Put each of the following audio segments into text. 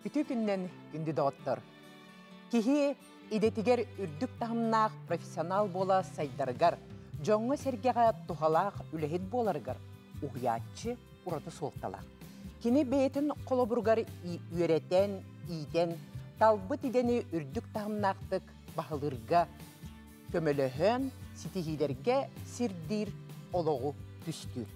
Үтүө күнүнэн, күндү доҕоттор! Киһи идэтигэр үрдүк таһымнаах профессионал буола сайдарыгар, дьоҥҥо-сэргэҕэ туһалаах үлэһит буоларыгар уһуйааччы ураты суолталаах. Кини бэйэтин холобуругар үөрэтэн, иитэн, талбыт идэни үрдүк таһымнаахтык баһылыырга көмөлөһөн, ситиһиилэргэ сирдиир олоҕу түстүүр.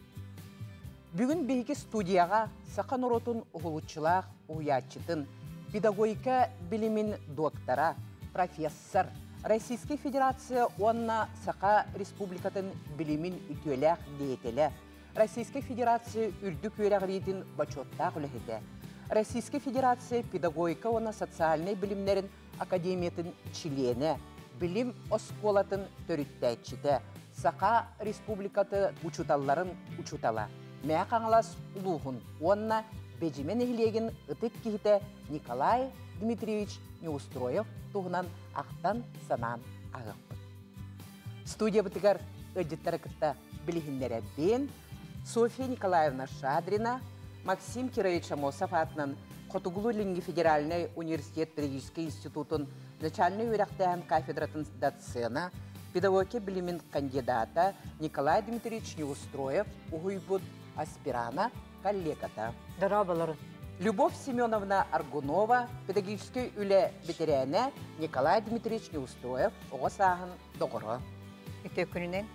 Бүгүн биһиги студияҕа саха норуотун уһулуччулаах уһуйааччытын, педагогика билимин доктора, профессор, Российскай Федерация уонна Саха Республикатын билимин үтүөлээх деятелэ, Российскай Федерация үрдүк үөрэҕириитин бочуоттаах үлэһитэ, Российскай Федерация педагогика уонна социальнай билимнэрин Академиятын чилиэнэ, билим оскуолатын төрүттээччитэ, Саха Республикаты учууталларын учуутала, Мэҥэ Хаҥалас улууһун уонна Бэдьимэ нэһилиэгин ытык киһитэ Николай Дмитриевич Неустроев туһунан ахтан-санаан аһыахпыт. Студиябытыгар ыалдьыттары кытта билиһиннэрэбин Софья Николаевна Шадрина, Максим Кирович Амосов аатынан Хотугулуу-Илиҥҥи федеральнай университет педагогическай институтун начальнай үөрэхтээһин кафедратын доцена, педагогика билимин кандидата Николай Дмитриевич Неустроев уһуйбут аспирана, коллегата. Дорооболорун. Любовь Семеновна Аргунова, педагогическай үлэ бэтэрээнэ Николай Дмитриевич Неустроев оҕо сааһын доҕоро. Үтүө күнүнэн.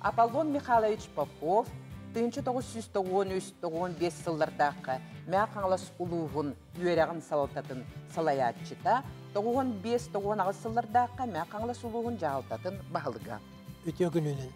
Аполлон Михайлович Попов 1993-95 сыллардаахха Мэҥэ Хаҥалас улууһун үөрэҕин салалтатын салайааччыта, 95-98 сыллардаахха Мэҥэ Хаҥалас улууһун дьаһалтатын баһылыга. Үтүө күнүнэн.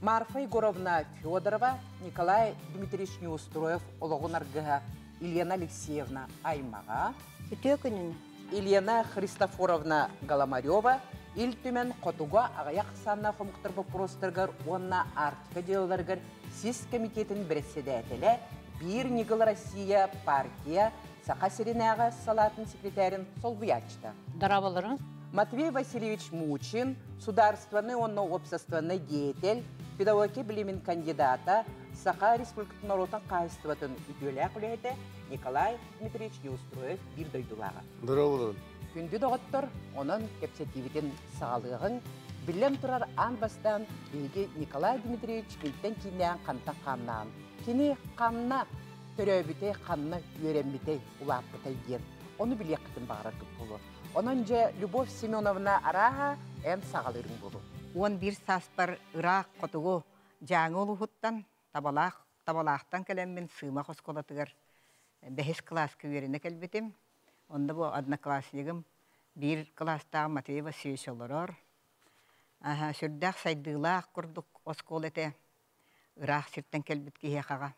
Марфа Егоровна Федорова, Николай Дмитриевич Неустроев олоҕун аргыһа Елена Алексеевна аймаҕа. Үтүө күнүнэн. Елена Христофоровна Голомарева Ил Түмэн Хотугу аҕыйах ахсааннаах омуктар боппуруостарыгар уонна Арктика дьыалаларыгар сис кэмитиэтин бэрэссэдээтэлэ, Биир ньыгыл Россия партия Саха сиринээҕи салаатын секретарин солбуйааччыта. Дорооболоруҥ. Матвей Васильевич Мучин, судаарыстыбаннай уонна уопсастыбаннай деятель, педагогика билимин кандидата, Саха Республикатын норуотун хаһаайыстыбатын үтүөлээх үлэһитэ Николай Дмитриевич Неустроев биир дойдулааҕа. Дорооболорун. Күндү доҕоттор, онон кэпсэтиибитин саҕалыаҕыҥ. Биллэн турар, аан бастаан биһиги Николай Дмитриевич кимтэн кииннээн хантан хааннаан, кини ханна төрөөбүтэй, ханна үөрэммитэй, улааппытай диэн ону билиэххитин баҕараргыт буолуо. Онон дьэ Любовь Семеновна арааһа эн саҕалыырыҥ буолуо. 11 сааспар ыраах хотугу Дьааҥы улууһуттан Табалаах Табалаахтан кэлэммин Сыымах оскуолатыгар бэһис кылааска үөрэнэ кэлбитим. Онно бу одноклассникым биир кылаастаах Матвей Васильевич олорор. Аһа, сүрдээх сайдыылаах курдук оскуола этэ. Ыраах сиртэн кэлбит киһиэхэҕэ.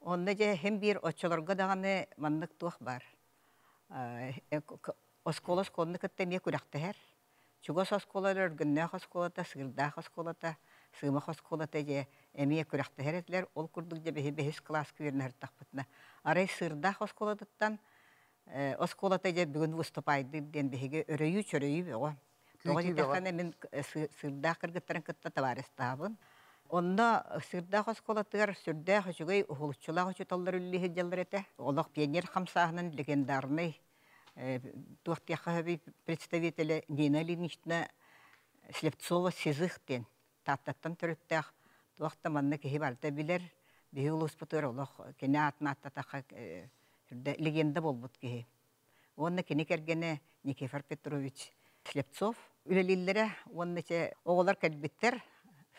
Онно дьэ иһин биир оччолорго даҕаны маннык туох баар. Оскуола оскуоланы кытта эмиэ күрэхтэһэр. Чугас оскуолалар Өргөннөөх оскуолата, Сыырдаах оскуолата, Сыымах оскуолата дьэ эмиэ күрэхтэһэр этилэр. Ол курдук дьэ биһи бэһис кылааска үөрэнэ сырыттахпытына. Арай Сыырдаах оскуолатыттан оскуолата дьэ бүгүн выступайдыыр диэн биһиги өрөйүү-чөрөйүү бөҕө. Тоҕо диэтэххинэ мин Сыырдаах кыргыттарын кытта табаарыстаабын. Онно Сыырдаах оскуолатыгар сүрдээх үчүгэй уһулуччулаах учууталлар үлэлии сылдьаллар этэ. Олох пионер хамсааһынын легендарный туох диэххэ сөбүй представителэ Нина Ильинична Слепцова Сизых диэн Тааттаттан төрүттээх туох да манна киһи барыта билэр биһи улууспутугар олох кини аатын ааттатахха легенда буолбут киһи. Уонна кини кэргэнэ Никифор Петрович Слепцов үлэлииллэрэ уонна чэ оҕолор кэлбиттэр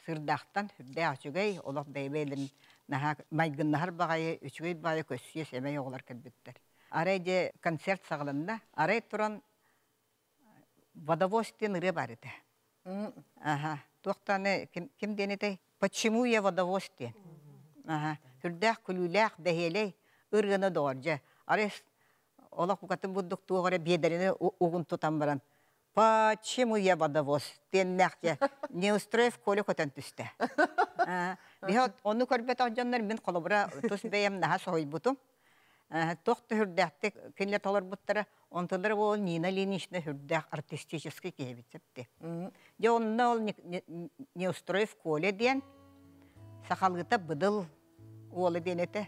Сырдаахтан сүрдээх үчүгэй олох бэйэ-бэйэлэрин наһаа майгыннаһар баҕайы үчүгэй баҕайы көссүө сэмэй оҕолор кэлбиттэр. Арай дьэ концерт саҕаланна. Арай туран водовоз диэн ырыа баар этэ. Аха. Туохтааны ким, ким диэн этэй? Почему я водовоз диэн. Аха. Сүрдээх күлүүлээх, бэһиэлэй ырыаны доҕор дьэ. Арай олох букатын бурдук туох эрэ биэдэрэни угун тутан баран «Почему я водовоз?» диэннээх дьэ Неустроев Коля көтөн түстэ. Биһи ону көрбөтөх дьоннор мин холобура тус бэйэм наһаа соһуйбутум. Туох да сүрдээхтик кинилэр толорбуттара. Онтулара ол Нина Ильинична сүрдээх артистическай киһи эбит сөптө. Дьэ онно ол Неустроев Коля диэн сахалыыта быдыл уола диэн этэ.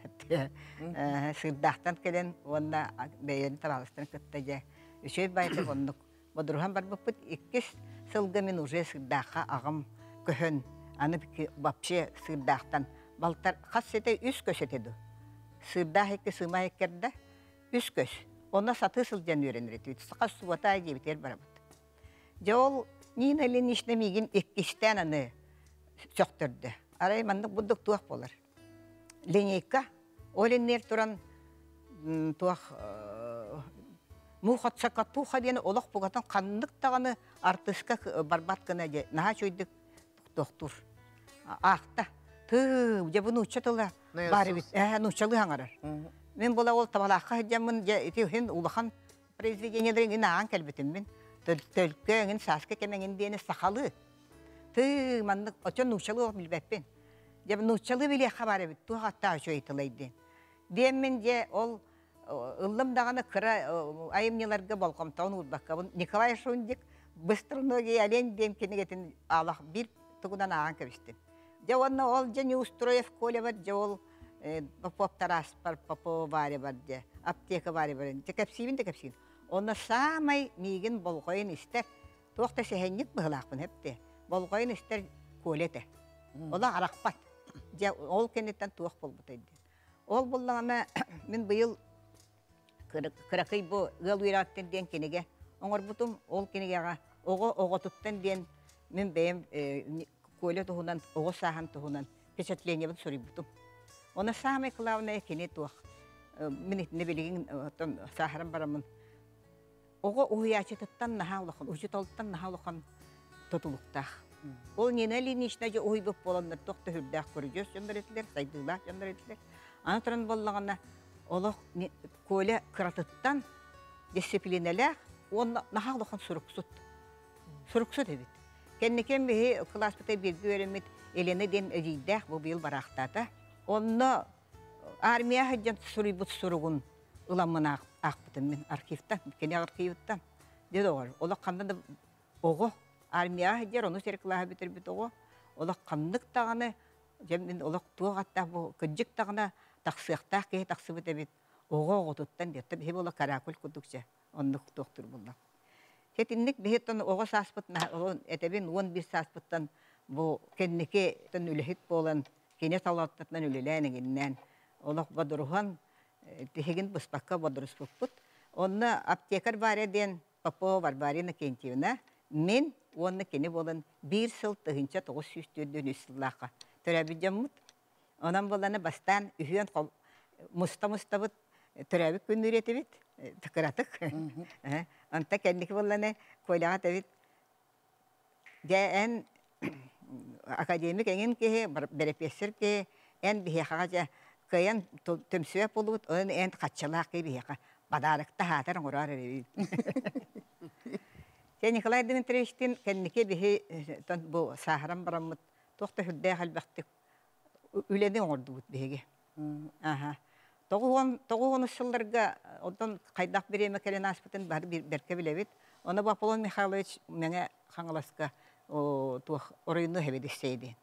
Сыырдаахтан кэлэн уонна бэйэни табаарыстарын кытта дьэ үчүгэй баайдык оннук бодоруһан барбыппыт. Иккис сылга мин уже Сыырдаахха аҕам көһөн, аны вообще Сыырдаахтан балтар хас сэтэ үс көс этэ дуу. Сыырдаах икки сыма эккэрдэ үс көс. Онно сатыы сылдьан үөрэнэр этибит. Хас суббота диэбитигэр барабыт. Дьэ ол Нина Ильинична миигин иккистээн аны сөхтөрдө. Арай маннык бурдук туох буолар? Линейка. Ол иннигэр туран туох муха диэн олох бугатын ханнык даҕаны артыска барбат гына дьэ наһаа үчүгэйдик тохтуур. Аахта. Тыы, дьэ бу нуучча тыла баар эбит. Ээ, нууччалыы хаҥарар. Мин була ол табалаахха сылдьаммын дьэ ити иһин улахан произведениелары иҥин ааҕан кэлбитим мин. Төлкө эҥин сааскы кэм эҥин диэни сахалыы. Тыы, маннык очон нууччалыы олох билбэппин. Дьэ нууччалыы билиэххэ баар эбит, туох аттаах үчүгэй тылай диэн. Диэммин дьэ ол ыллым даҕаны кыра айымньыларга болҕомтоҕун уурбаккабын Николай Шундик «Быстроногий олень» диэн кинигэтин аалах биир тугунан ааҕан кэбистим. Дьэ уонна ол дьэ Неустроев Колябар дьэ ол Попов Тараспар, Попова Варябар дьэ, аптека Варябар дьэ кэпсиибин да кэпсиибин. Онно саамай миигин болҕойон истэр, туох да сэһэнньит быһылаахпын эпти, болҕойон истэр Коля этэ. Ола арахпат. Дьэ ол кэнниттэн туох буолбутай диэн. Ол буллаҕына мин быйыл кыракый бу ыал үөрэҕиттэн диэн кинигэ оҥорбутум. Ол кинигэҕэ оҕо оҕотуттан диэн мин бэйэм Коля туһунан, оҕо сааһын туһунан впечатлениебын суруйбутум. Оны самое главное кини туох мин итиннэ билигин сааһыран бараммын оҕо уһуйааччытыттан наһаа улахан, учууталтан наһаа улахан тутулуктаах. Ол Нина Ильинична дьэ уһуйбут буоланнар туох да сүрдээх көрүдьүөс дьоннор этилэр, сайдыылаах дьоннор этилэр. Аны туран буоллаҕына, олох Коля кыратыттан дисциплинэлээх уонна наһаа улахан суруксут. Суруксут эбит. Кэнникэн биһи кылааспыта бииргэ үөрэммит Елена диэн эдьиийдээх бу быйыл бараахтаата. Онно армия сылдьан суруйбут суругун ыламмын аахпытым мин архивтан, кини архивыттан. Дед оҕор, олох ханна да оҕо армияҕа сылдьар, ону сир кылааһы бүтэрбит оҕо, олох ханнык даҕаны, дьэ мин олох туох аттаах бу кырдьык даҕаны тахсыахтаах киһи тахсыбыт эбит, оҕо оҕотуттан диэттэ биһи буола каракуль курдук дьэ оннук туохтуур булла. Сэтинник биһиттэн оҕо сааспыт этэбин 11 сааспыттан бу кэнники үлэһит буолан кини салалтатынан үлэлээн эҥиннээн олох бодоруһан тиһигин быспакка бодоруспуппут. Онно аптекарь Варя диэн Попова Варвара Иннокентьевна мин уонна кини буолан биир сыл 1943 сыллаахха төрөөбүт дьоммут. Онон буоллана бастаан үһүөн муста-мустабыт төрөөбүт күннүүр этибит кыратык. Онто кэнники буоллана Коляҕа этэбит дьэ эн академик эҥин киһи, бэрэпиэссэр киһи, эн биһиэхэҕэ дьэ кыайан түмсүбэт буолубут, онон эн хаччалаах киһи биһиэхэ подарокта аһаатар оҥороор эрэбит. Дьэ Николай Дмитриевичтин кэнники биһи бу сааһыран бараммыт туох да сүрдээх элбэхтик үлэни оҥордубут биһиги. Аха. Тоҕус сылларга онтон хайдах бириэмэ кэлэн ааспытын бары бэркэ билэбит. Ону бу Аполлон Михайлович Мэҥэ Хаҥаласка туох оройуонну сэбиэдиссэйэ диэн.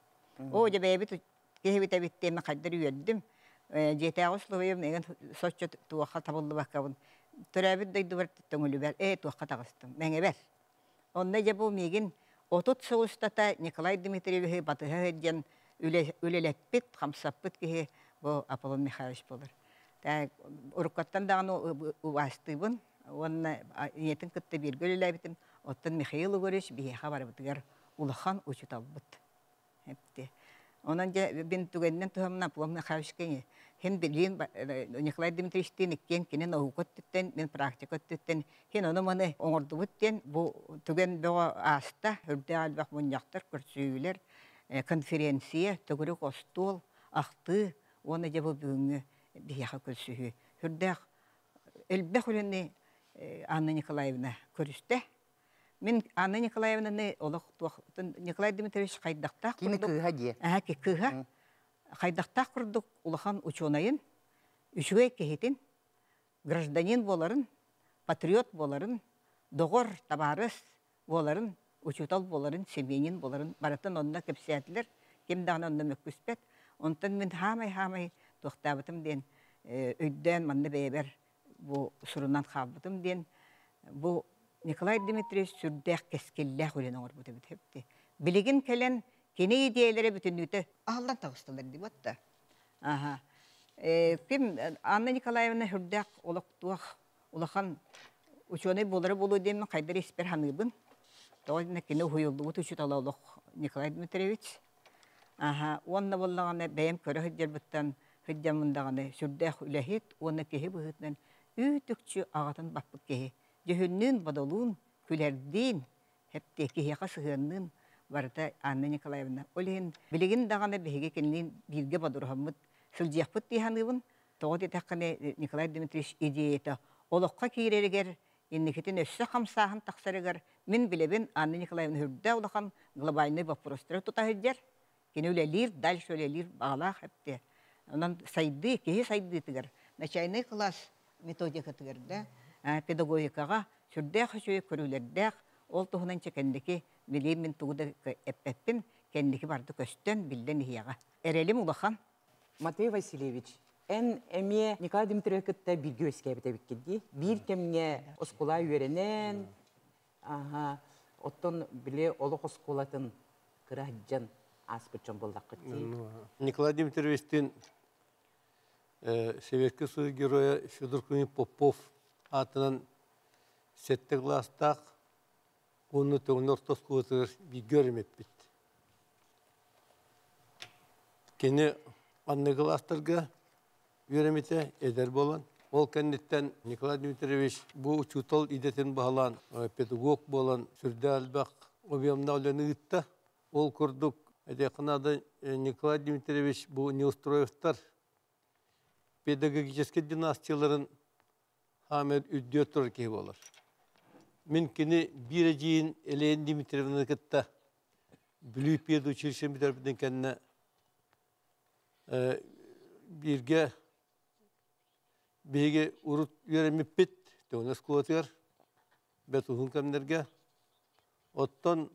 Оо, дьэ бэйэбит киһибит эбит диэн хайдар үөрдүм. Дьиэтээҕи условиям эҥин соччо туохха табыллыбаккабын төрөөбүт дойдубар төҥүлүбэр ээ туохха таҕыстым Мэҥэбэр. Онно дьэ бу миигин 30 сыл устата Николай Дмитриевиһы батыһа сылдьан үлэлэппит, хамсаппыт киһи бу Аполлон Михайлович буолар. Уруккаттан даҕаны убаастыыбын уонна ийэтин кытта бииргэ үлэлээбитим. Оттон Михаил Егорович биһиэхэ барыбытыгар улахан учууталбыт. Эпти. Онон дьэ бин түгэнинэн туһамна Аполлон Михайловичка хин билиин Николай Дмитриевичтиин иккиэн кини наука өттүттэн, мин практика өттүттэн хин ону маны оҥордубут диэн бу түгэн бөҕө ааста. Үрдээх элбэх мунньахтар, көрсүһүүлэр, конференция, төгүрүк остуол, ахтыы уонна дьэ бу бүгүҥҥү биһиэхэ көрсүһүү. Сүрдээх элбэх үлэни Анна Николаевна көрүстэ. Мин Анна Николаевнаны олох туох Николай Дмитриевич хайдахтаах Кини кыыһа диэ. Аа, кыыһа. Хайдахтаах курдук улахан учуонайын, үчүгэй киһитин, гражданин буоларын, патриот буоларын, доҕор, табаарыс буоларын, учуутал буоларын, семьянин буоларын барытын онно кэпсээтилэр. Ким даҕаны онно мөккүспэт. Онтон мин хаамай-хаамай туохтаабытым диэн өйдөөн манна бэйэбэр бу сурунан хаалбытым диэн бу Николай Дмитриевич сүрдээх кэскиллээх үлэни оҥорбут эбит эбит. Билигин кэлэн кини идиэйэлэрэ бүтүннүүтэ аһыллан таҕыстылар дии батта. Аха. Ким Анна Николаевна сүрдээх олохтуох улахан учуонай буолара буолуо диэммин хайдах испэр саныыбын. Тоҕо диэнэ кини уһуйуллубут учуутала олох Николай Дмитриевич. Аха. Уонна буоллаҕына бэйэм көрө сылдьарбыттан сылдьаммын даҕаны сүрдээх үлэһит уонна киһи быһыытынан үүт-үкчү аҕатын баппыт киһи. Дьүһүннүүн-бодолуун, күлэрдиин, эптиэ киһиэхэ сыһыанныын барыта Анна Николаевна. Ол иһин билигин даҕаны биһиги кинилиин бииргэ бодоруһаммыт сылдьыахпыт дии саныыбын. Тоҕо диэтэххинэ Николай Дмитриевич идеята олоххо киирэригэр инникитин өссө хамсааһын тахсарыгар мин билэбин Анна Николаевна үрдээх улахан глобальнай боппуруостары тута сылдьар. Кини үлэлиир, дальше үлэлиир баҕалаах эптиэ. Онон сайдыы, киһи сайдыытыгар начальнай кылаас методикатыгар да, педагогикаҕа сүрдээх үчүгэй көрүүлэрдээх, ол туһунан чэ кэнники билиим мин тугу да эппэппин, кэнники барда көстөн, биллэн иһиэҕэ. Эрэлим улахан. Матвей Васильевич, эн эмиэ Николай Дмитриевич кытта бииргэ үөскээбит эбиккит дии. Биир кэмҥэ оскуола үөрэнэн, аха, оттон били олох оскуолатын кыра сылдьан ааспыт дьон буоллаххыт дии. Николай Дмитриевичтин Советский Союз геройа Федор Кузьмин Попов аатынан сэттэ кылаастаах уонна Төҥүлү орто оскуолатыгар бииргэ үөрэммиппит. Кини анныгы кылаастарга үөрэммитэ, эдэр буолан. Ол кэнниттэн Николай Дмитриевич бу учуутал идэтин баһылаан, педагог буолан сүрдээх элбэх объемнаах үлэни ыытта. Ол курдук, этиэххэ наада, Николай Дмитриевич бу Неустроевтар педагогическай династияларын хаамар үрдүөр турар киһи буолар. Мин кини биир эдьиийин Елена Дмитриевнаны кытта Бүлүү педучилищены бүтэрбитин кэннэ бииргэ биһиги урут үөрэммиппит Төҥүлү оскуолатыгар бэрт уһун кэмнэргэ. Оттон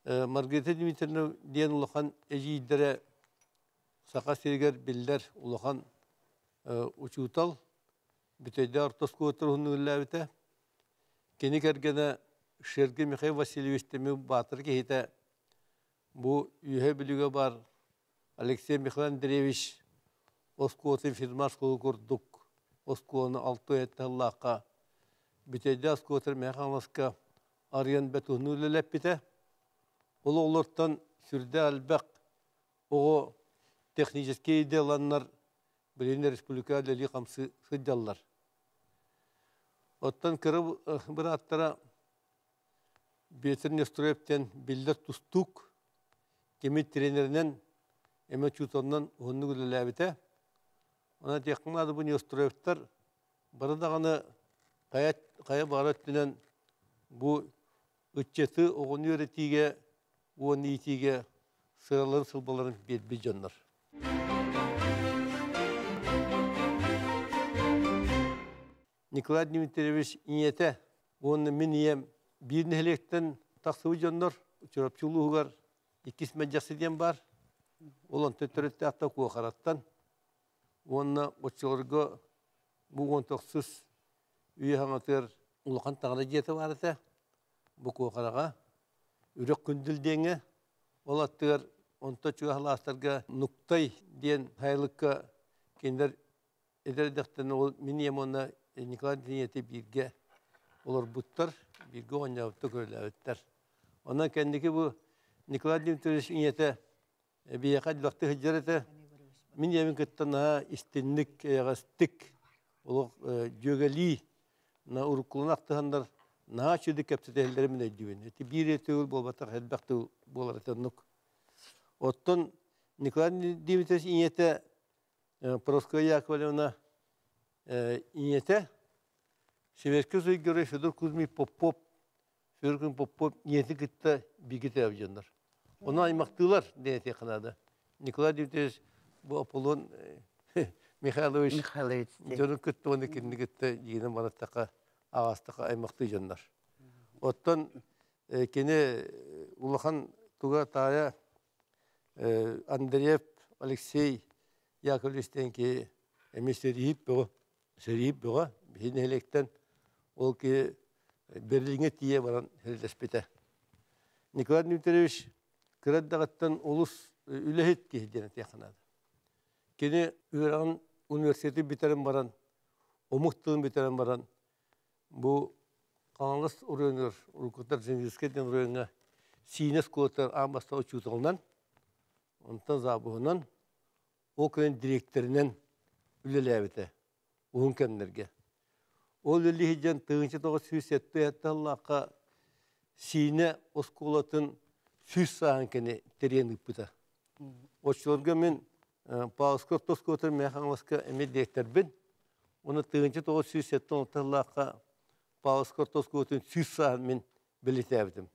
Маргарита Дмитриевна диэн улахан эдьиийдэрэ Саха сиригэр биллэр улахан учуутал, Бүтэйдээх орто оскуолатыгар уһуннук үлэлээбитэ. Кини кэргэнэ Шергин Михаил Васильевич Тимир баатыр киһитэ бу Үөһээ Бүлүүгэ баар Алексей Михаил Андреевич оскуолатын фирма оскуола курдук оскуоланы алта үйэттэн сыллаахха Бүтэйдээх оскуолатыгар Мэҥэ Хаҥаласка арыйан бэрт уһуннук үлэлэппитэ. Ол оҕолортон сүрдээх элбэх оҕо техническэй идеаланнар билигин республика үлэлии-хамсыы сылдьаллар. Оттон кыра бырааттара Петр Нестроев диэн биллэр тустуук, кими тренеринэн, эмэ учууталынан уһуннук үлэлээбитэ. Онон этиэххэ наада бу Нестроевтар бары даҕаны хайа, хайа баҕар өттүнэн бу ыччаты оҕону үөрэтиигэ уонна иитиигэ сыраларын-сылбаларын биэрбит дьоннор. Николай Дмитриевич ийэтэ уонна мин ийэм биир нэһилиэктэн тахсыбыт дьоннор Чурапчы улууһугар иккис Мэлдьэхси диэн баар. Ол онтон төрүттээхтэр Куохараттан уонна оччолорго бу уон тохсус үйэ хаҥатыгар улахан таҥара дьиэтэ баар этэ. Бу Куохараҕа Үрэх Күндүл диэҥҥэ ол аттыгар онто чугас алаастарга Нуктай диэн сайылыкка кинилэр эдэр эрдэхтэринэ ол мин ийэм уонна Николай ийэтэ бииргэ олорбуттар, бииргэ оонньообуттар, көрүлээбиттэр. Онон кэнники бу Николай Дмитриевич ийэтэ биһиэхэ элбэхтик сылдьар этэ. Мин ийэбин кытта наһаа истинник, эйэҕэстик, олох дьүөгэлии, уруккуларын ахтыһаннар наһаа үчүгэйдик кэпсэтиһэллэрин мин өйдүүбүн. Ити биир төгүл буолбатах, элбэх тыл буолар этэ оннук. Оттон Николай Дмитриевич ийэтэ Парасковья Яковлевна ийэтэ Советский Союз Герой Федор Кузьмич Попов Федор Кузьмич Попов ийэтин кытта бииргэ төрөөбүт дьоннор. Ону аймахтыылар диэн этиэххэ наада. Николай Дмитриевич бу Аполлон Михайлович Михайлович дьонун кытта уонна кинини кытта дьиҥинэн бараттахха аҕастаха аймахтыы дьоннор. Оттон кини улахан туга таайа Андреев Алексей Яковлевич диэн киһи эмиэ сэрииһит бөҕө, сэрииһит бөҕө. Биһи нэһилиэктэн ол киһи Берлиҥҥэ тиийэ баран сэриилэспитэ. Николай Дмитриевич кыра эрдэҕиттэн олус үлэһит киһи диэн этиэххэ наада. Кини үөрэҕин университеты бүтэрэн баран, омук тылын бүтэрэн баран, бу Хаҥалас оройуонугар уруккуттар Зенитскэй диэн оройуоҥҥа Сиинэ оскуолатыгар аан бастакы учууталынан, онтон заабыһынан, ол кэлин дириэктэринэн үлэлээбитэ уһун кэмнэргэ. Ол үлэлии сылдьан 1907 сыллаахха Сиинэ оскуолатын 100 сааһын кини тэрийэн ыыппыта. Оччолорго мин Павловскай орто оскуолатыгар Мэҥэ Хаҥаласка эмиэ дириэктэрбин. Уонна 1976 сыллаахха Павловскай орто оскуолатын 100 сааһын мин бэлиэтээбитим.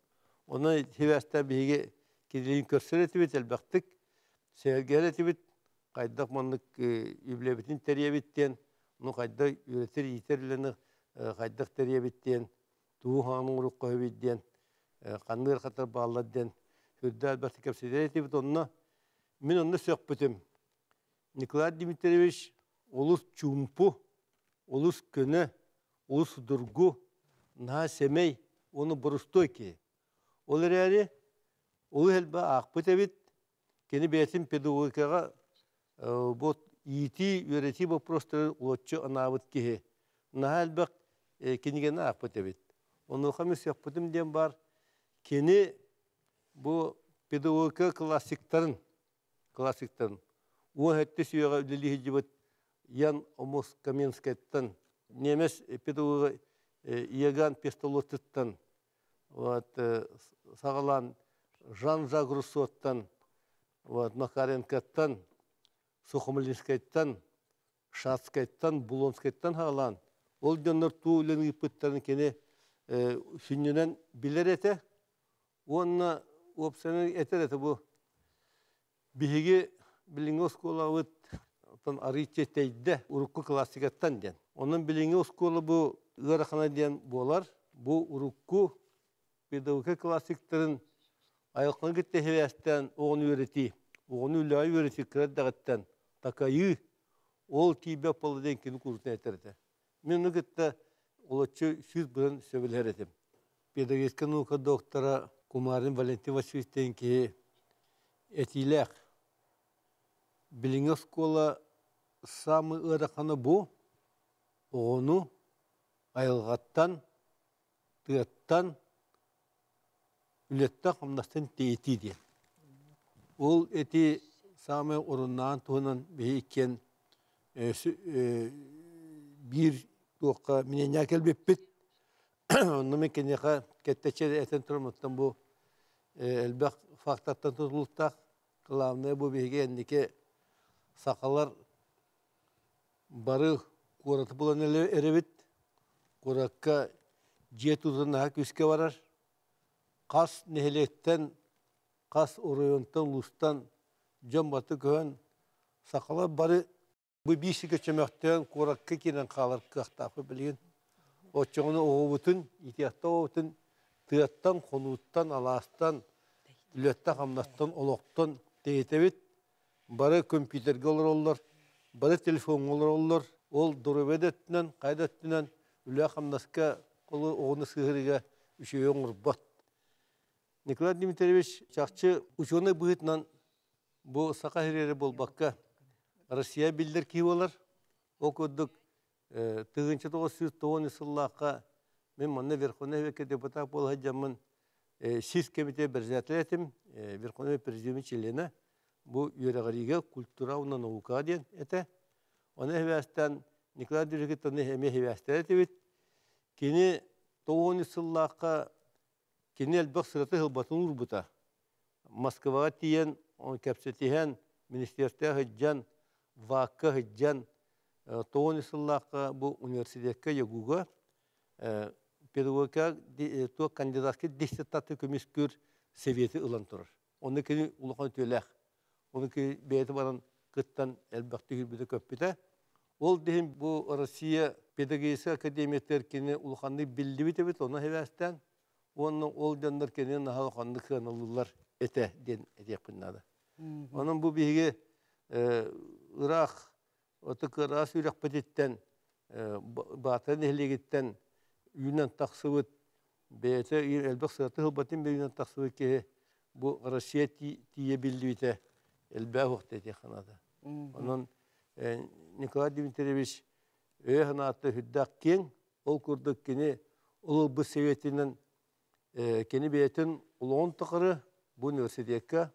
Онон сибээстээн биһиги кинилиин көрсөр этибит элбэхтик, сэһэргэһэр этибит, хайдах маннык үбүлэбитин тэрийэбит диэн, ну хайдах үөрэтэр иитэр үлэни хайдах тэрийэбит диэн, тугу хаан оҥоруохха сөбүй диэн, ханнык ыарахаттар бааллар диэн сүрдээх элбэхтик кэпсэтэр этибит. Онно мин онно сөхпүтүм. Николай Дмитриевич олус чуумпу, олус көнө, олус судургу, наһаа сэмэй уонна борустуой киһи. Ол эрээри олус элбэх аахпыт эбит. Кини бэйэтин педагогикаҕа бу иитии, үөрэтии боппуруостарын олоччу анаабыт киһи. Наһаа элбэх кинигэни аахпыт эбит. Онуоха мин сөхпүтүм диэн баар, кини бу педагогика классиктарын классиктарын 17 үйэҕэ үлэлии сылдьыбыт Ян Омос Каменскайтан, немец педагога Иоганн Пестолоттыттан, вот, саҕалаан Жан-Жак Руссоттан, вот, Макаренкоттан, Сухомлинскайтан, Шацкайтан, Булонскайтан саҕалаан ол дьоннор туу үлэни ыыппыттарын кини сүнньүнэн билэр этэ. Уонна уопсайынан этэр этэ бу биһиги билиҥҥи оскуолабыт оттон арыычча тэйдэ урукку классикаттан диэн. Онон билиҥҥи оскуола бу ыарахана диэн буолар. Бу урукку педагогика классиктарын айылҕаны кытта сибээстээн оҕону үөрэтии, оҕону үлэҕэ үөрэтии кыра эрдэҕиттэн такайыы, ол тиийбэт буолла диэн кини куруутун этэр этэ. Мин ону кытта олоччу 100% сөбүлэһэр этим. Педагогическай наука доктора Кумарин Валентин Васильевич диэн киһи этиилээх. Билиҥҥи оскуола саамай ыарахана бу оҕону айылҕаттан, тыаттан, үлэттэн-хамнастан тэйитии диэн. Ол эти саамай оруннаан туһунан биһи иккиэн биир туохха минэнньээ кэлбиппит. Онно мин киниэхэ кэттэччи этэн туран бу элбэх фактортан тутулуктаах. Главное бу биһиги энники сахалар бары куораты булан эрэбит. Куоракка дьиэ тутан наһаа күүскэ барар. Хас нэһилиэктэн, хас оройуонтан, улуустан дьон баты көһөн сахалар бары бу биир сиргэ чөмөхтөөн куоракка киирэн хаалар кыахтаахпыт билигин. Оччоҕуна оҕобутун, иитиэхтэ оҕобутун тыаттан, хонууттан, алаастан, үлэттэн-хамнастан, олохтон тэйитэбит. Бары компьютерга олороллор, бары телефоҥҥа олороллор. Ол доруобуйа да өттүнэн, хайа да өттүнэн үлэ-хамнаска оҕону сыһыарыыга үчүгэй оҥорбот. Николай Дмитриевич чахчы учуонай быһыытынан бу саха сирэ эрэ буолбакка, Россия биллэр киһи буолар. Ол курдук 1993 сыллаахха мин манна Верховнай Совекка депутат буола сылдьаммын сис кэмитиэт председателэ этим, Верховнай Президиумун чилиэнэ. Бу үөрэҕириигэ культура уонна наука диэн этэ. Ону сибээстээн Николай Дмитриевич эмиэ сибээстээх этибит. Кини 93 сыллаахха кини элбэх сырата сылбатын уурбута. Москваҕа тиийэн кэпсэтиһэн, министерствоҕа сылдьан, ВАК-ка сылдьан, 93 сыллаахха бу университекка ЯГУ-га педагогика туох кандидатскай диссертация көмүскүүр советы ылан турар. Онно кини улахан үтүөлээх. Ону кини бэйэтэ баран кыттан элбэхтик үүрбүтэ-көппүтэ. Ол да иһин бу Россия педагогическай академиятыгар кини улаханнык биллибит эбит, ону сибээстээн уонна ол дьоннор кини наһаа улаханнык сыаналыыллар этэ диэн этиэхпин наада. Онон бу биһиги ыраах ытык ыраас үрэхпититтэн Баатара нэһилиэгиттэн үүнэн тахсыбыт бэйэтэ элбэх сыраты ылбатын бэйүүнэн тахсыбыт киһи бу Россия тиийэ биллибитэ элбээх уохта этиэххэ наада. Онон Николай Дмитриевич өйө-санаата сүрдээх киэҥ, ол курдук кини ол ылбыт советынан кини бэйэтин олоҕун тухары бу университекка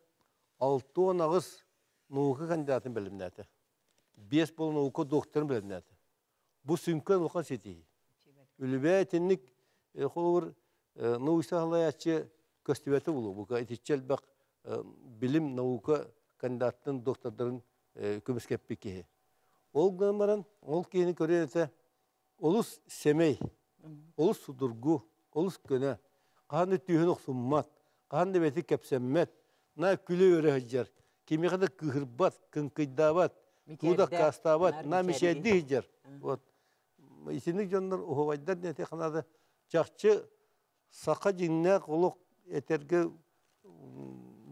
68 наука кандидатын бэлэмнээтэ. 5 буол наука докторын бэлэмнээтэ. Бу сүҥкэн улахан ситиһии. Үлүбээ итинник холобур научнай салайааччы көстүбэтэ буолуо. Бука итиччэ элбэх билим наука кандидаттарын, доктордарын көмүскэппит киһи. Ол гынан баран, ол киһини көрүөн этэ олус сэмэй, олус судургу, олус көнө, хаһан да түөһүн охсуммат, хаһан да бэйэтин кэпсэммэт, на күлэ-үөрэ сылдьар, кимиэхэ да кыыһырбат, кыҥкыйдаабат, тугу да аккаастаабат, на мичээрдии сылдьар. Вот. Итинник дьоннор уһубайдар диэн ханаада чахчы саха дьиҥнээх олох этэргэ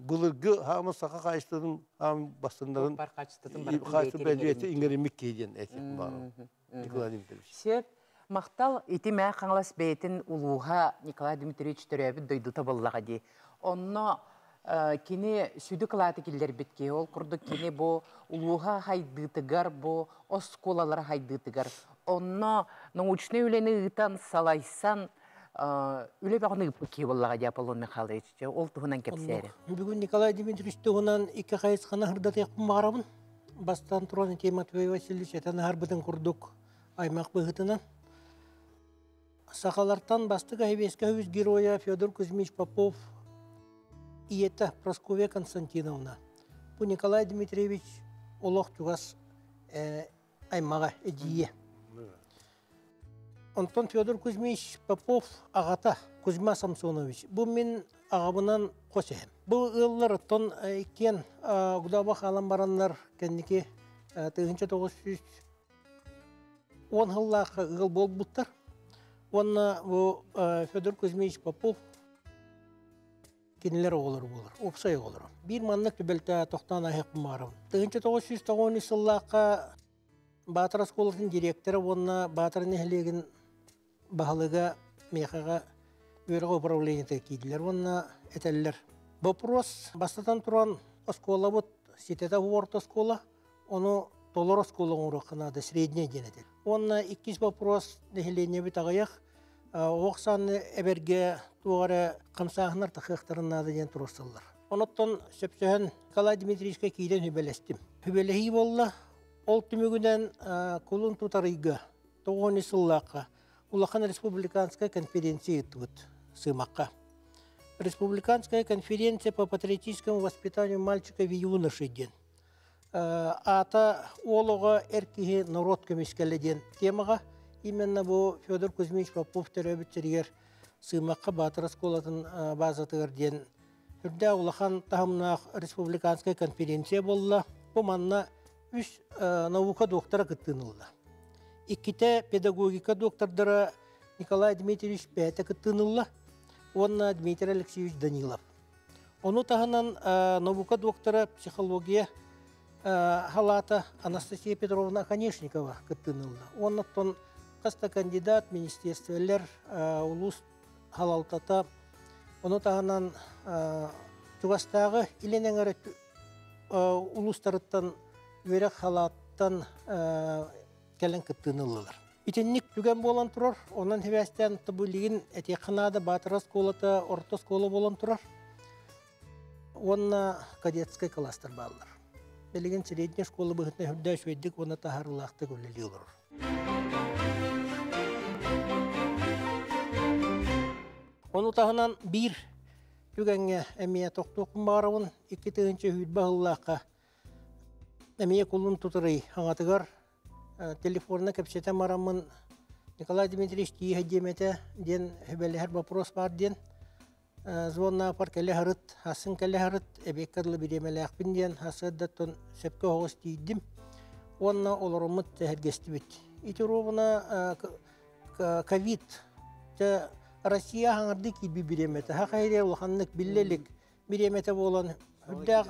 былыргы хаама саха хаачыстыбатын хаам бастыннарын хаачыстыбатын иҥэриммит киһи диэн этиэх баҕарабын Николай Дмитриевич. Сөп. Махтал ити Мэҥэ Хаҥалас бэйэтин улууһа Николай Дмитриевич төрөөбүт дойдута буоллаҕа дии. Онно кини сүдү кылааты киллэрбит киһи. Ол курдук кини бу улууһа хайдыытыгар, бу оскуолалара хайдыытыгар онно научнай үлэни ыытан, салайсан үлэ бөҕөнү ыыппыт киһи буоллаҕа дии Аполлон Михайлович. Ол туһунан кэпсээри. Бүгүн Николай Дмитриевич туһунан икки хайысханы сырдатыахпын баҕарабын. Бастаан туран ити Матвей Васильевич этэн аһарбытын курдук аймах быһыытынан. Сахалартан бастакы Сэбиэскэй Союз геройа Федор Кузьмич Попов ийэтэ Прасковья Константиновна. Бу Николай Дмитриевич олох чугас аймаҕа, эдьиийэ. Онтон Федор Кузьмич Попов аҕата Кузьма Самсонович. Бу мин аҕабынан хос эһэм. Бу ыаллар оттон иккиэн Гудоба хаалан бараннар кэнники 1910 сыллаахха ыал буолбуттар. Уонна бу Федор Кузьмич Попов кинилэр оҕолоро буолар, уопсай оҕолоро. Биир маннык түбэлтэ тохтоон аһыахпын баҕарабын. 1993 сыллаахха Баатар оскуолатын директора уонна Баатар нэһилиэгин баһылыга миэхэҕэ үөрэх управлениета киирдилэр уонна этэллэр. Вопрос бастатан туран оскуолабыт ситэтэ орто оскуола, ону толору оскуола оҥоруохха наада, средняя диэн этэр. Уонна иккис вопрос нэһилиэнньэбит аҕыйах, оҕо сааны эбэргэ туох эрэ хамсааһыннар тахыахтарын наада диэн туруорсаллар. Оноттон сөпсөһөн Николай Дмитриевичка киирэн сүбэлэстим. Сүбэлэһии буолла. Ол түмүгүнэн кулун тутар ыйга 90 сыллаахха улахан республиканская конференция ыыттыбыт Сымакка. Республиканская конференция по патриотическому воспитанию мальчиков и юношей диэн. Аата уол оҕо эр киһи норуот көмүскэлэ диэн темаҕа именно бу Федор Кузьмич Попов төрөөбүт сиригэр Сыымахха Баатыр оскуолатын базатыгар диэн үрдээх улахан таһымнаах республиканскай конференция буолла. Бу манна үс наука доктора кыттыыны ылла. Иккитэ педагогика доктордара Николай Дмитриевич бэйэтэ кыттыыны ылла уонна Дмитрий Алексеевич Данилов. Ону таһынан наука доктора психология халаата Анастасия Петровна Оконешникова кыттыыны ылла. Уонна оттон хас да кандидат, министерстволар, улуус халалтата, ону таһынан чугастааҕы илин эҥэр улуустарыттан үөрэх халааттан кэлэн кыттыыны ыллылар. Итинник түгэн буолан турар. Онон сибээстээн билигин этиэххэ наада Баатара оскуолата орто оскуола буолан турар. Уонна кадетскай класстар бааллар. Билигин средняя школа быһыытынан үрдээ үчүгэйдик уонна таһаарыылаахтык үлэлии олорор. Ону таһынан биир түгэҥҥэ эмиэ тохтуохпун баҕарабын. 2020 сыллаахха эмиэ кулун тутарый аҥатыгар телефонна кэпсэтэн бараммын Николай Дмитриевич тииһэ диэм этэ диэн сүбэлэһэр вопрос баар диэн звоннаапар кэлэ сырыт, асын кэлэ сырыт, эбиэккэ дылы бириэмэлээхпин диэн сарсыардаттан сөпкө оҕус тиийдим уонна олороммут сэһэргэстибит. Ити ровно ковид Россия хаҥардыы киирбит бириэмэтэ. Хахайрия улаханнык биллэ илик бириэмэтэ буолан үрдээх.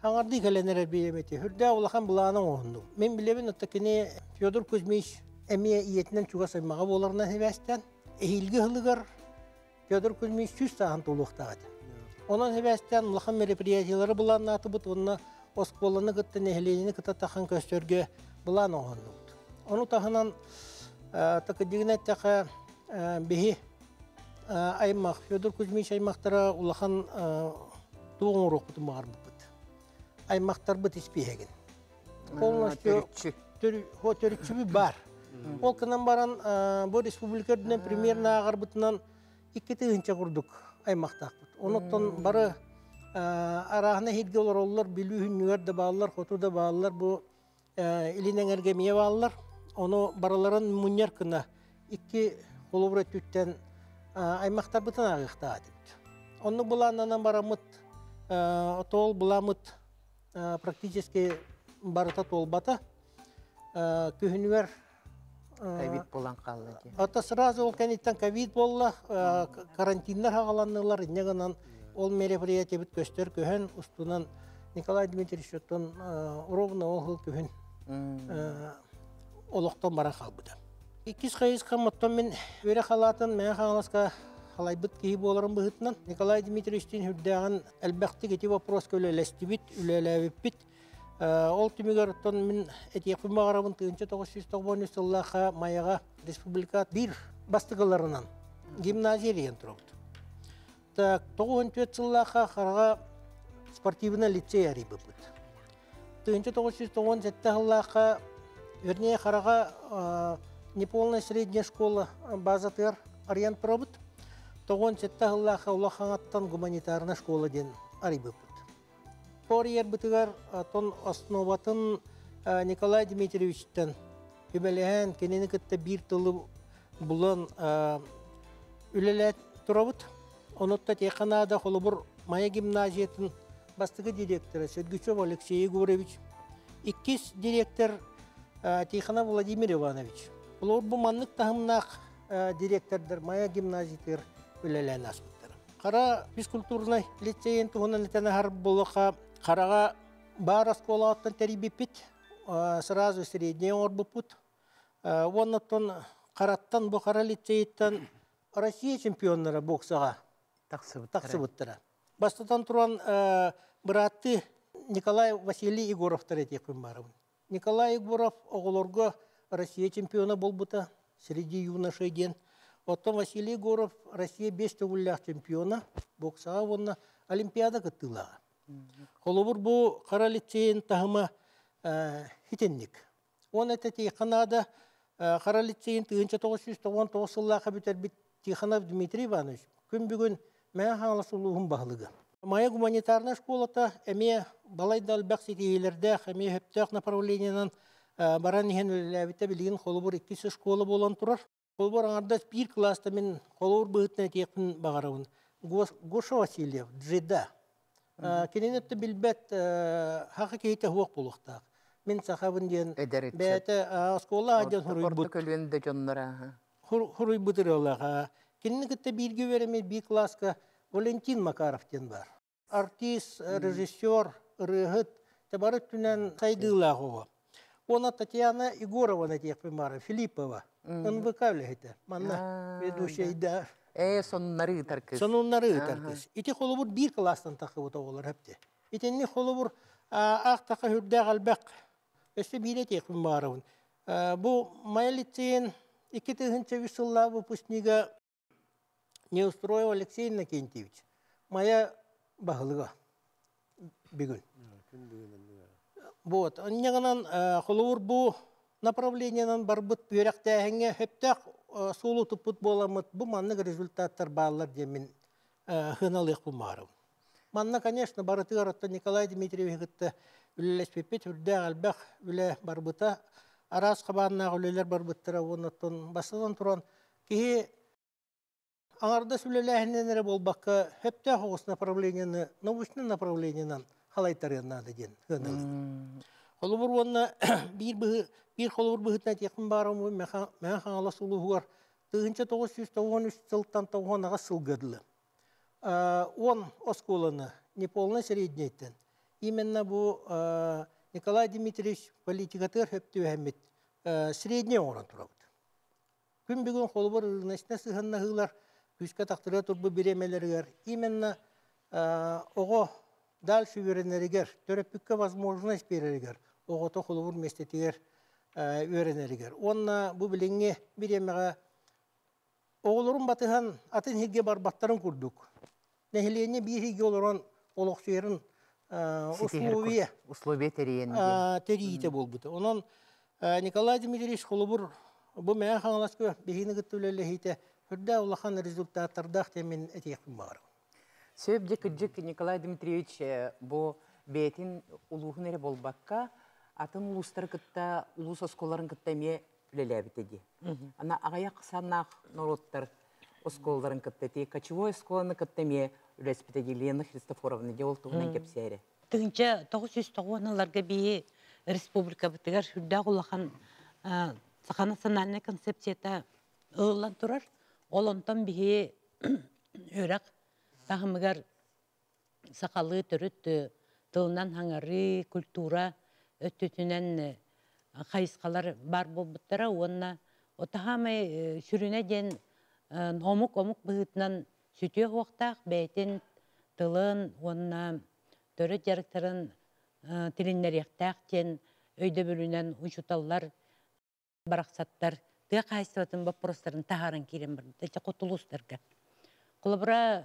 Хаҥардыы кэлэн эрэр бириэмэти үрдээх улахан былаана оҥоһуннум. Мин билэбин отто кини Федор Кузьмич эмиэ ийэтинэн чугас аймаҕа буоларынан сибээстээн эһиилги сылыгар Федор Кузьмич 100 сааһын туолуохтаах этэ. Онон сибээстээн улахан мероприятиелары былааннаатыбыт уонна оскуоланы кытта нэһилиэнньэни кытта тахан көрсөргө былаан оҥоһуннубут. Ону таһынан такыдьыгын эттэхэ биһи аймах Федор Кузьмич аймахтара улахан туох оҥоруохпутун баҕарбыппыт. Аймахтарбыт испииһэгин. Полностью төрүччүбүт баар. Ол гынан баран бу республика үрдүнэн примерно ааҕарбытынан 2000 курдук аймахтаахпыт. Онуттан бары арааһына иһиргэ олороллор, Бүлүү хүннүгэр да бааллар, хоту да бааллар, бу илин эҥэргэ эмиэ бааллар. Ону барыларын мунньар гына икки холобур өттүттэн аймахтарбытын ааҕыахтаах этибит. Оннук былааннанан бараммыт, тоол былааммыт практически барыта туолбата. Күһүнүгэр ковид буолан хаалла дии. Ата сразу ол кэнниттэн ковид буолла, карантиннар хаҕаланнылар, инньэ гынан ол мероприятиебит көстөр көһөн, устунан Николай Дмитриевич оттон ровно ол сыл күһүн олохтон баран хаалбыта. Иккис хайысхам оттон мин үөрэх халаатын Мэҥэ Хаҥаласка халайбыт киһи буоларым быһыытынан Николай Дмитриевичтиин үрдээҕин элбэхтик ити вопроска үлэлэстибит, үлэлээбиппит. Ол түмүгэр оттон мин этиэхпин баҕарабын 1993 сыллаахха Майаҕа республика биир бастакыларынан гимназия диэн турабыт. Так, 94 сыллаахха Хараҕа спортивный лицей арыйбыппыт. 1997 сыллаахха, вернее, Хараҕа неполная средняя школа базатыгар арыйан турабыт. 97 сыллаахха Улахаҥаттан гуманитарная школа диэн арыйбыппыт. Порьербытыгар тон основатын Николай Дмитриевичтэн үбэлэһэн, кинини кытта биир тылы булан үлэлээт турабыт. Онутта тиэхэ наада холобур Майа гимназиятын бастакы директора Сергучев Алексей Егорович, иккис директор Тихонов Владимир Иванович. Олор бу маннык таһымнаах директордар Майа гимназиятыгар үлэлээн ааспыттара. Хара физкультурнай лицейин туһунан этэн аһар буолуохха, Хараҕа баар оскуолаҕыттан тэрийбиппит, сразу средний оҥорбуппут. Уонна оттон Хараттан бу Хара лицейиттэн Россия чемпионнара боксаҕа тахсыбыттара. Бастатан туран бырааттыы Николай Василий Егоровтар этиэхпин баарабын. Николай Егоров оҕолорго Россия чемпиона буолбута среди юношей диэн. Оттон Василий Егоров Россия биэс төгүллээх чемпиона, боксаҕа уонна Олимпиада кыттыылааҕа. Холобур, бу Хара лицейин таһыма итинник. Уонна этиэххэ наада, Хара лицейин 1999 сыллаахха бүтэрбит Тихонов Дмитрий Иванович күн бүгүн Мэҥэ Хаҥалас улууһун баһылыга. Майа гуманитарнай школата эмиэ балайда элбэх ситиһиилэрдээх, эмиэ сөптөөх направлениенан баран иһэн үлэлээбитэ билигин холобур иккис школа буолан турар. Холобур аҥардас биир кылааста мин холобур быһыытынан этиэхпин баҕарабын. Гоша Васильев, Джида. Кинини өттө билбэт хаха киһитэ суох буолуохтаах. Мин сахабын диэн бэйэтэ оскуола дьон хуруйбут. Көлүөн да дьоннора. Хуруйбут ырыалаах. Кинини кытта бииргэ үөрэммит биир кылааска Валентин Макаров диэн баар. Артист, режиссер, ырыаһыт, бары өттүнэн сайдыылаах оҕо. Уонна Татьяна Егорованы этиэхпин баара, Филиппова, НВК үлэһитэ. Манна ведущайда. Ээ, сонуннары ыытар кыз. Сонуннары ыытар кыз. Ити холобур биир кылаастан тахсыбыт оҕолор эпти. Итинни холобур аахтаха үрдээх элбэх. Өссө биир этиэхпин баарабын. Бу Майа лицейин 2003 сыллаах выпускнига Неустроев Алексей Иннокентьевич Майа баһылыга бүгүн. Вот, онньаҕынан холобур бу направлениенан барбыт үөрэхтээһиҥҥэ сөптөөх суолу туппут буоламмыт бу маннык результаттар бааллар диэн мин сыаналыахпын баҕарабын. Манна, конечно, барытыгар оттон Николай Дмитриевиһи кытта үлэлэспиппит үрдээх элбэх үлэ барбыта, араас хабааннаах үлэлэр барбыттара уонна оттон бастатан туран киһи аҥардас үлэлээһининэн эрэ буолбакка, сөптөөх оҕус направлениены научнай направлениенан халайтарыан наада диэн сыаналыыбын. Холобур уонна биир быһы биир холобур быһыытынан этиэхпин баарым Мэҥэ Хаҥалас улууһугар 1993 сылтан 98 сылга дылы 10 оскуоланы неполнай среднейтэн Именно бу Николай Дмитриевич политикатыгар сөп түбэһэммит средний оҥорон турабыт. Күн бүгүн холобур рыночнай сыһыаннаһыылар күүскэ тахтырыа турбут бириэмэлэригэр именно оҕо дальше үөрэнэригэр, төрөппүккэ возможность биэрэригэр, оҕото холобур миэстэтигэр үөрэнэригэр. Уонна бу билиҥҥи бириэмэҕэ оҕолорун батыһан атын сиргэ барбаттарын курдук, нэһилиэнньэ биир сиргэ олорон олохсуйарын условия условия тэрийэн тэрийиитэ буолбута. Онон Николай Дмитриевич холобур бу Мэҥэ Хаҥаласка биһигини кытта үлэлэһиитэ үрдээх улахан результаттардаах диэн мин этиэхпин баҕарабын. Сөп дьэ кырдьык Николай Дмитриевич бу бэйэтин улууһун эрэ буолбакка атын улуустары кытта улуус оскуолаларын кытта эмиэ үлэлээбитэ дии. Ана аҕыйах санаах норуоттар оскуолаларын кытта ити кочевой оскуоланы кытта эмиэ үлэспитэ дии Лена Христофоровна дьэ ол туһунан кэпсээри. 1990 ыларга биһи республикабытыгар сүрдээх улахан саха национальнай концепцията ылыллан турар. Ол онтон биһи үөрэх таһымыгар сахалыы төрүт тылынан хаҥарыы, культура өттүтүнэн хайысхалар баар буолбуттара уонна отаһаамай сүрүнэ диэн омук-омук быһыытынан сүтүөх уохтаах бэйэтин тылын уонна төрүт дьарыктарын тилиннэриэхтээх диэн өйдөбүлүнэн учууталлар барахсаттар тыа хаһаайыстыбатын боппуруостарын таһааран киирэн барбыта ити хоту улуустарга. Холобура,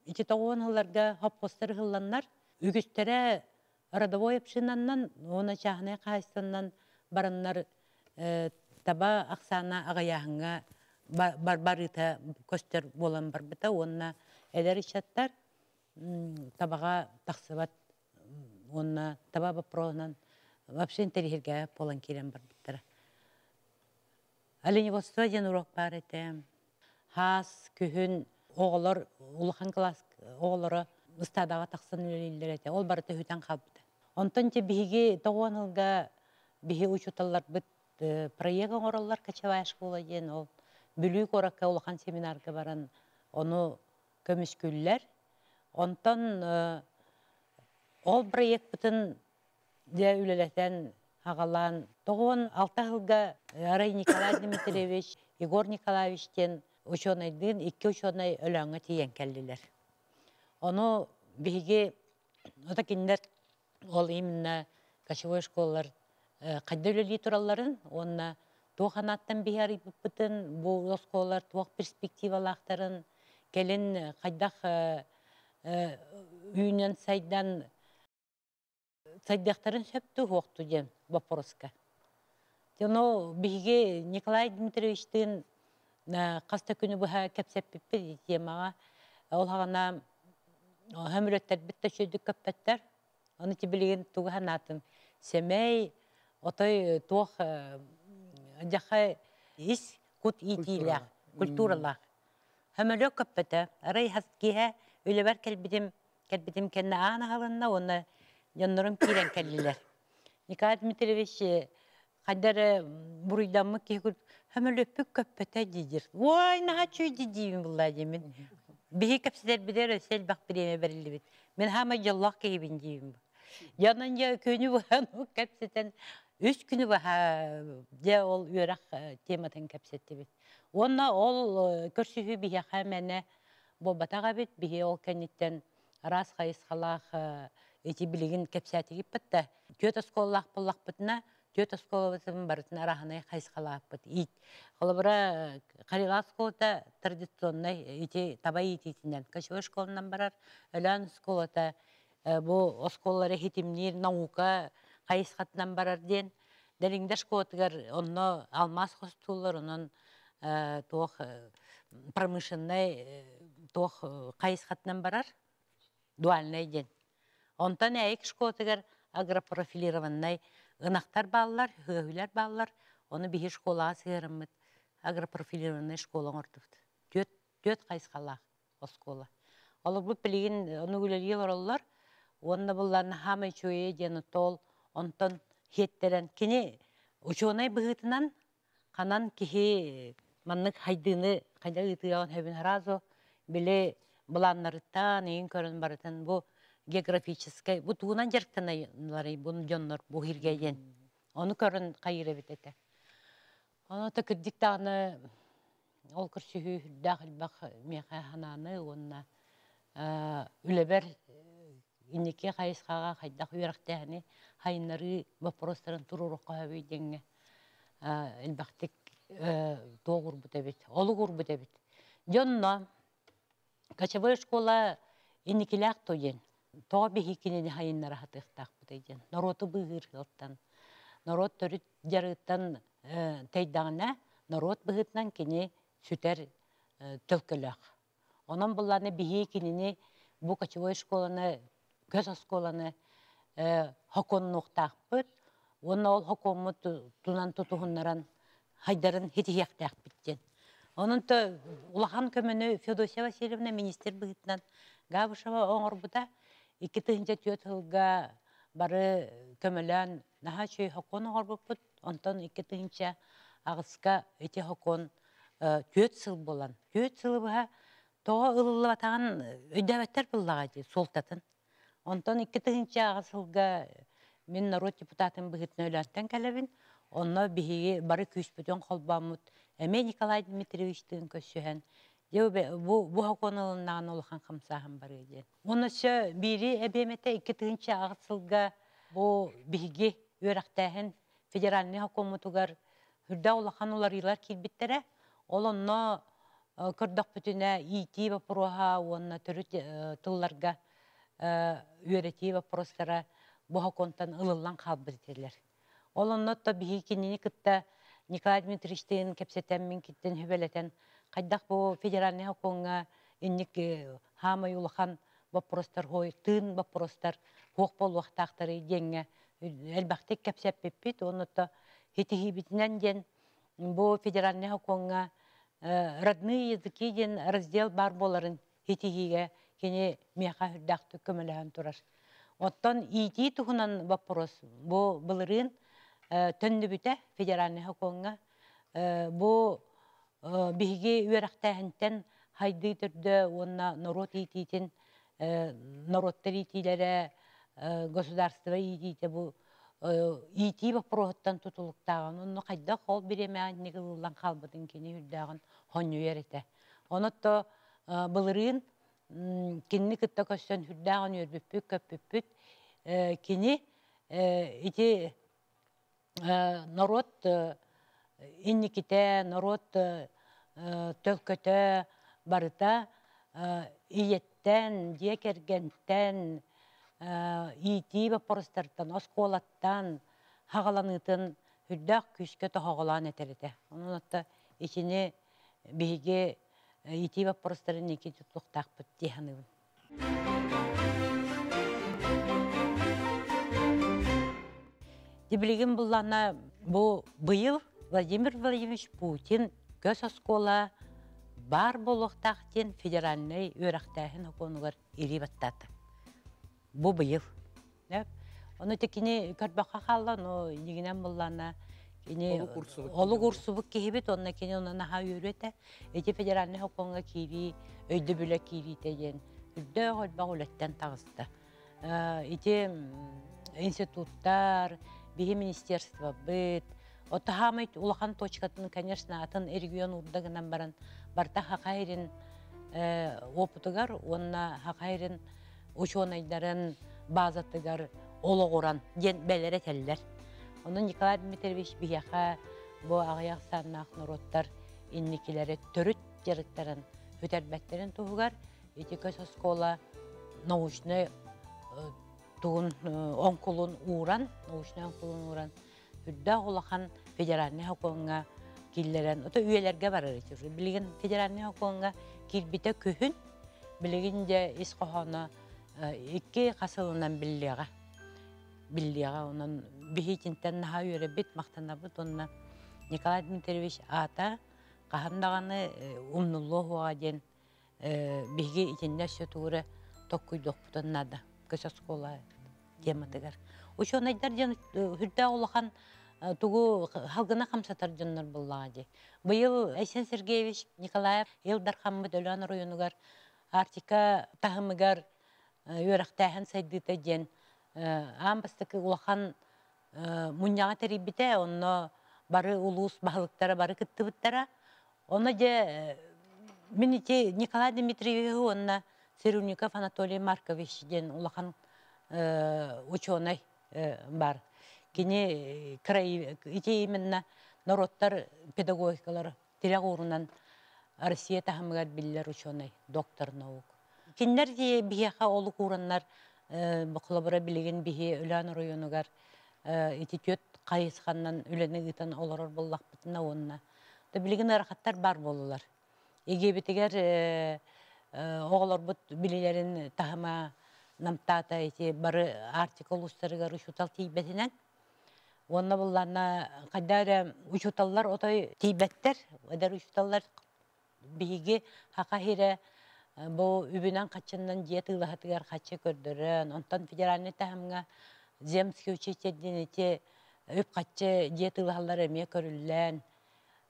ити тоҕуон сылларга хоппуостар ыһылланнар, үгүстэрэ родовой общинаннан уонна чааһынай хаһаайыстыбаннан бараннар таба ахсаана аҕыйааһыҥҥа барыыта көстөр буолан барбыта уонна эдэр ыччаттар табаҕа тахсыбат уонна таба боппуруоһунан вообще интэриэһиргээбэт буолан киирэн барбыттара. Оленеводство диэн уруок баар этэ. Хаас, күһүн оҕолор улахан кылаас оҕолоро ыстаадаҕа тахсан үлэлииллэр этэ. Ол барыта үтэн хаалбыта. Онтон дьэ биһиги тоҕуон сылга биһи учууталларбыт проект оҥороллор кочевая школа диэн ол Бүлүү куоракка улахан семинарга баран ону көмүскүүллэр. Онтон ол проекпытын дьэ үлэлэтэн аҕалаан 96 сылга арай Николай Дмитриевич, Егор Николаевич диэн учуонайдыын икки учуонай Өлөөҥҥө тиийэн кэллилэр. Ону биһиги ото кинилэр ол именно кочевой школалар хайда үлэлии туралларын уонна туох анааттан биһи арыйбыппытын, бу оскуолалар туох перспективалаахтарын, кэлин хайдах үүнэн сайдан сайдыахтарын сөптүү суохтуу диэн боппуруоска. Ону биһиги Николай Дмитриевичтыын хас да күнү быһа кэпсэппиппит темаҕа. Ол хаҕана хөмүрөттөрбүт да үчүгүйдүк көппөттөр. Ону ити билигин тугу санаатым, сэмэй, отой туох дьаха ис кут иитиилээх, культуралаах. Хөмөлүөк көппөтө. Арай хас киэһэ үлэбэр кэлбитим, кэлбитим кэннэ аан аһылынна уонна дьоннорум киирэн кэллилэр. Николай Дмитриевич хайда эрэ буруйдаммыт киһи курдук хөмөлүөппүт көппөтө диир. Уой, наһаа үчүгэй диибин булла диэмин. Биһи кэпсэтэрбитигэр өссө элбэх бириэмэ бэриллибит. Мин хаамай дьоллоох киһибин диибин. Дьонон дьэ күнү быһа кэпсэтэн үс күнү быһа дьэ ол үөрэх тематын кэпсэттибит. Уонна ол көрсүһүү биһиэхэ мэнэ буолбатах эбит. Биһи ол кэнниттэн араас хайысхалаах ити билигин кэпсээтигиппит да түөрт оскуолалаах буоллахпытына түөрт оскуолабытын барытын арааһынай хайысхалаахпыт. Иит. Холобура, Харилаах оскуолата традиционнай ити таба иитиитинэн кочевой школанан барар. Өлөөн оскуолата бу оскуолалары хитимниир наука хайысхатынан барар диэн Дэлиҥдэ школатыгар онно алмаас хостууллар, онон туох промышленнай туох хайысхатынан барар дуальнай диэн. Онтон Ээйик школатыгар агропрофилированнай ынахтар бааллар, ыһыаһүлэр бааллар. Ону биһи школаҕа сыһыараммыт агропрофилированнай школа оҥордубут. Түөрт, түөрт хайысхалаах оскуола. Олорбут билигин ону үлэлии олороллор. Уонна булларна хаамай үчүгэйэ диэн ол онтон хиэттэрэн кини учуонай быһыытынан ханан киһи маннык хайдыыны хайда ыытыаҕын сөбүн сразу били былааннарыттан ыйын көрөн барытын бу. географическай бу тугунан дьарыктаналларый бу дьоннор бу иһиргэ диэн. Ону көрөн хайыыр эбит этэ. Ону та кырдьык даҕаны ол көрсүһүү үрдээх элбэх миэхэ санааны уонна үлэбэр инники хайысхаҕа хайдах үөрэхтээһини хайыннарыы боппуруостарын туруоруохха сөбүй диэҥҥэ элбэхтик туох эбит, олугурбут эбит. Дьонно кочевой школа инникилээх то диэн, тоҕо биһи кинини хайыннара сатыахтаахпытый диэн, норуоту быыһыыр сыалтан, норуот төрүт дьарыыттан тэйдэҕинэ, норуот быһыытынан кини сүтэр төлкөлөөх. Онон булланы биһи кинини бу кочевой школаны, көс оскуоланы хокуоннуохтаахпыт уонна ол хокуоммут тунан тутуһуннаран хайдарын хитиһиэхтээхпит диэн. Онон то улахан көмөнү Феодосия Васильевна министр быһыытынан Габышева оҥорбута. 2004 сылга бары көмөлөөн наһаа үчүгэй хокуон оҥорбуппут. Онтон 2008-ка ити хокуон 4 сыл буолан, 4 сылы быһа тоҕо ылыллыбатаҕын өйдөөбөттөр буллаҕа дии суолтатын. Онтон 2008 сылга мин норуот депутатын быһыытынан өлөөнтөн кэлэбин. Онно биһиги бары күүспүтүн холбооммут эмиэ Николай Дмитриевичтыын көрсүһэн, дьэ бу бу сокуон ылыннаҕына улахан хамсааһын барыа диэн. Уонна өссө биири эбиэм этэ 2008 сылга бу биһиги үөрэхтээһин федеральнай сокуоммутугар үрдээх улахан уларыылар киирбиттэрэ. Ол онно көрдөхпүтүнэ иитии боппуруоһа уонна төрүт тылларга үөрэтии боппуруостара бу сокуонтан ылыллан хаалбыт этилэр. Ол онно то биһиги кинини кытта Николай Дмитриевичтыын кэпсэтэн, мин киттэн сүбэлэтэн, хайдах бу федеральнай сокуоҥҥа инник хаамай улахан боппуруостар, тыын боппуруостар суох буолуохтаахтарый диэҥҥэ элбэхтик кэпсэппиппит. Уонна то хитиһиибитинэн диэн бу федеральнай сокуоҥҥа родные языки диэн раздел баар буоларын хитиһиигэ кини миэхэ үрдээхтик көмөлөһөн турар. Оттон иитии туһунан вопрос бу былырыын төннүбүтэ федеральнай сокуоҥҥа. Бу биһиги үөрэхтээһинтэн хайдыы төрдө уонна норуот иитиитин норуоттар иитиилэрэ государство иитиитэ бу иитии боппуруоһуттан тутулуктааҕын онно хайдах ол бириэмэҕэ инник ылыллан хаалбытын кини үрдээҕин хонньуйар этэ. Онотто былырыын кинини кытта көрсөн үрдээҕин үөрбүппүт, көппүппүт. Кини ити норуот инникитэ, норуот төлкөтө барыта ийэттэн, дьиэ кэргэнтэн, иитии боппуруостартан, оскуолаттан хаҕаланыытын үрдээх күүскэ тоһоҕолоон этэр этэ. Онон отто итини биһиги иитии боппуруостарын ики тутуохтаахпыт дии саныыбын. Билигин буллана бу быйыл Владимир Владимирович Путин көс оскуола баар буолуохтаах диэн федеральнай үөрэхтээһин сокуонугар илии баттаата. Бу быйыл. Ону кини көрбөххө хаалла, но дьиҥинэн буллана кини олук урсубут киһибит, онно кини онно наһаа үөрү этэ. Ити федеральнай сокуоҥҥа киирии өйдөбүлэ киириитэ диэн үрдээх элбэх үлэттэн таҕыста. Ити институттар, биһи министерствобыт, Ото хаамай улахан точкатын, конечно, атын регион урда гынан баран, барта хахайрин опытыгар уонна хахайрин учуонайдарын базатыгар олоҕуран диэн бэлэр этэллэр. Онон Николай Дмитриевич биһиэхэ бу аҕыйах саннаах норуоттар инникилэри төрүт дьарыктарын бүтэрбэттэрин туһугар ити көс оскуола научнай тугун оҥкулун ууран, научнай оҥкулун ууран үрдээх улахан федеральнай сокуоҥҥа киллэрэн, ото үйэлэргэ барар ити. Билигин федеральнай сокуоҥҥа киирбитэ күһүн, билигин дьэ ис хоһооно икки хас сылынан биллиэҕэ. Биллиэҕэ, онон биһиитинтэн наһаа үөрэбит, махтанабыт уонна Николай Дмитриевич аата хаһан даҕаны умнуллуо суоҕа диэн биһиги итиннэ өссө тугу токкуйдуохпутун наада көс оскуола тематыгар. Учуонайдар диэн үрдээх улахан тугу халгына хамсатар дьоннор буллаҕа дии. Быйыл Айсен Сергеевич Николаев Ил Дархаммыт Өлөөн оройуонугар Арктика таһымыгар Үөрэхтээһин сайдыыта диэн аан бастакы улахан мунньаҕа тэрийбитэ. Онно бары улуус баһылыктара бары кыттыбыттара. Онно дьэ мин ити Николай Дмитриевиһы уонна Цирюльников Анатолий Маркович диэн улахан учуонай бар. Кини ити именно норуоттар педагогикалар тирэх уурунан Россия таһымыгар биллэр учуонай, доктор наук. Кинилэр биһиэхэ олук уураннар, холобура билигин биһи Өлөөн оройуонугар ити түөрт хайысханнан үлэни ыытан олорор буоллахпытына уонна да билигин ыарахаттар баар буоллулар. Египетигэр оҕолорбут билилэрин таһыма намтаата ити бары Арктика улуустарыгар учуутал тиийбэтинэн. Уонна буллаанна хайда эрэ учууталлар отой тиийбэттэр, эдэр учууталлар биһиги хаха иһирэ бу үбүнэн хаччыннан дьиэ тыылаһатыгар хаччы көрдөрөн, онтон федеральнай таһымҥа земский учитель диэн ити үп-хаччы дьиэ тыылаһаллар эмиэ көрүллэн,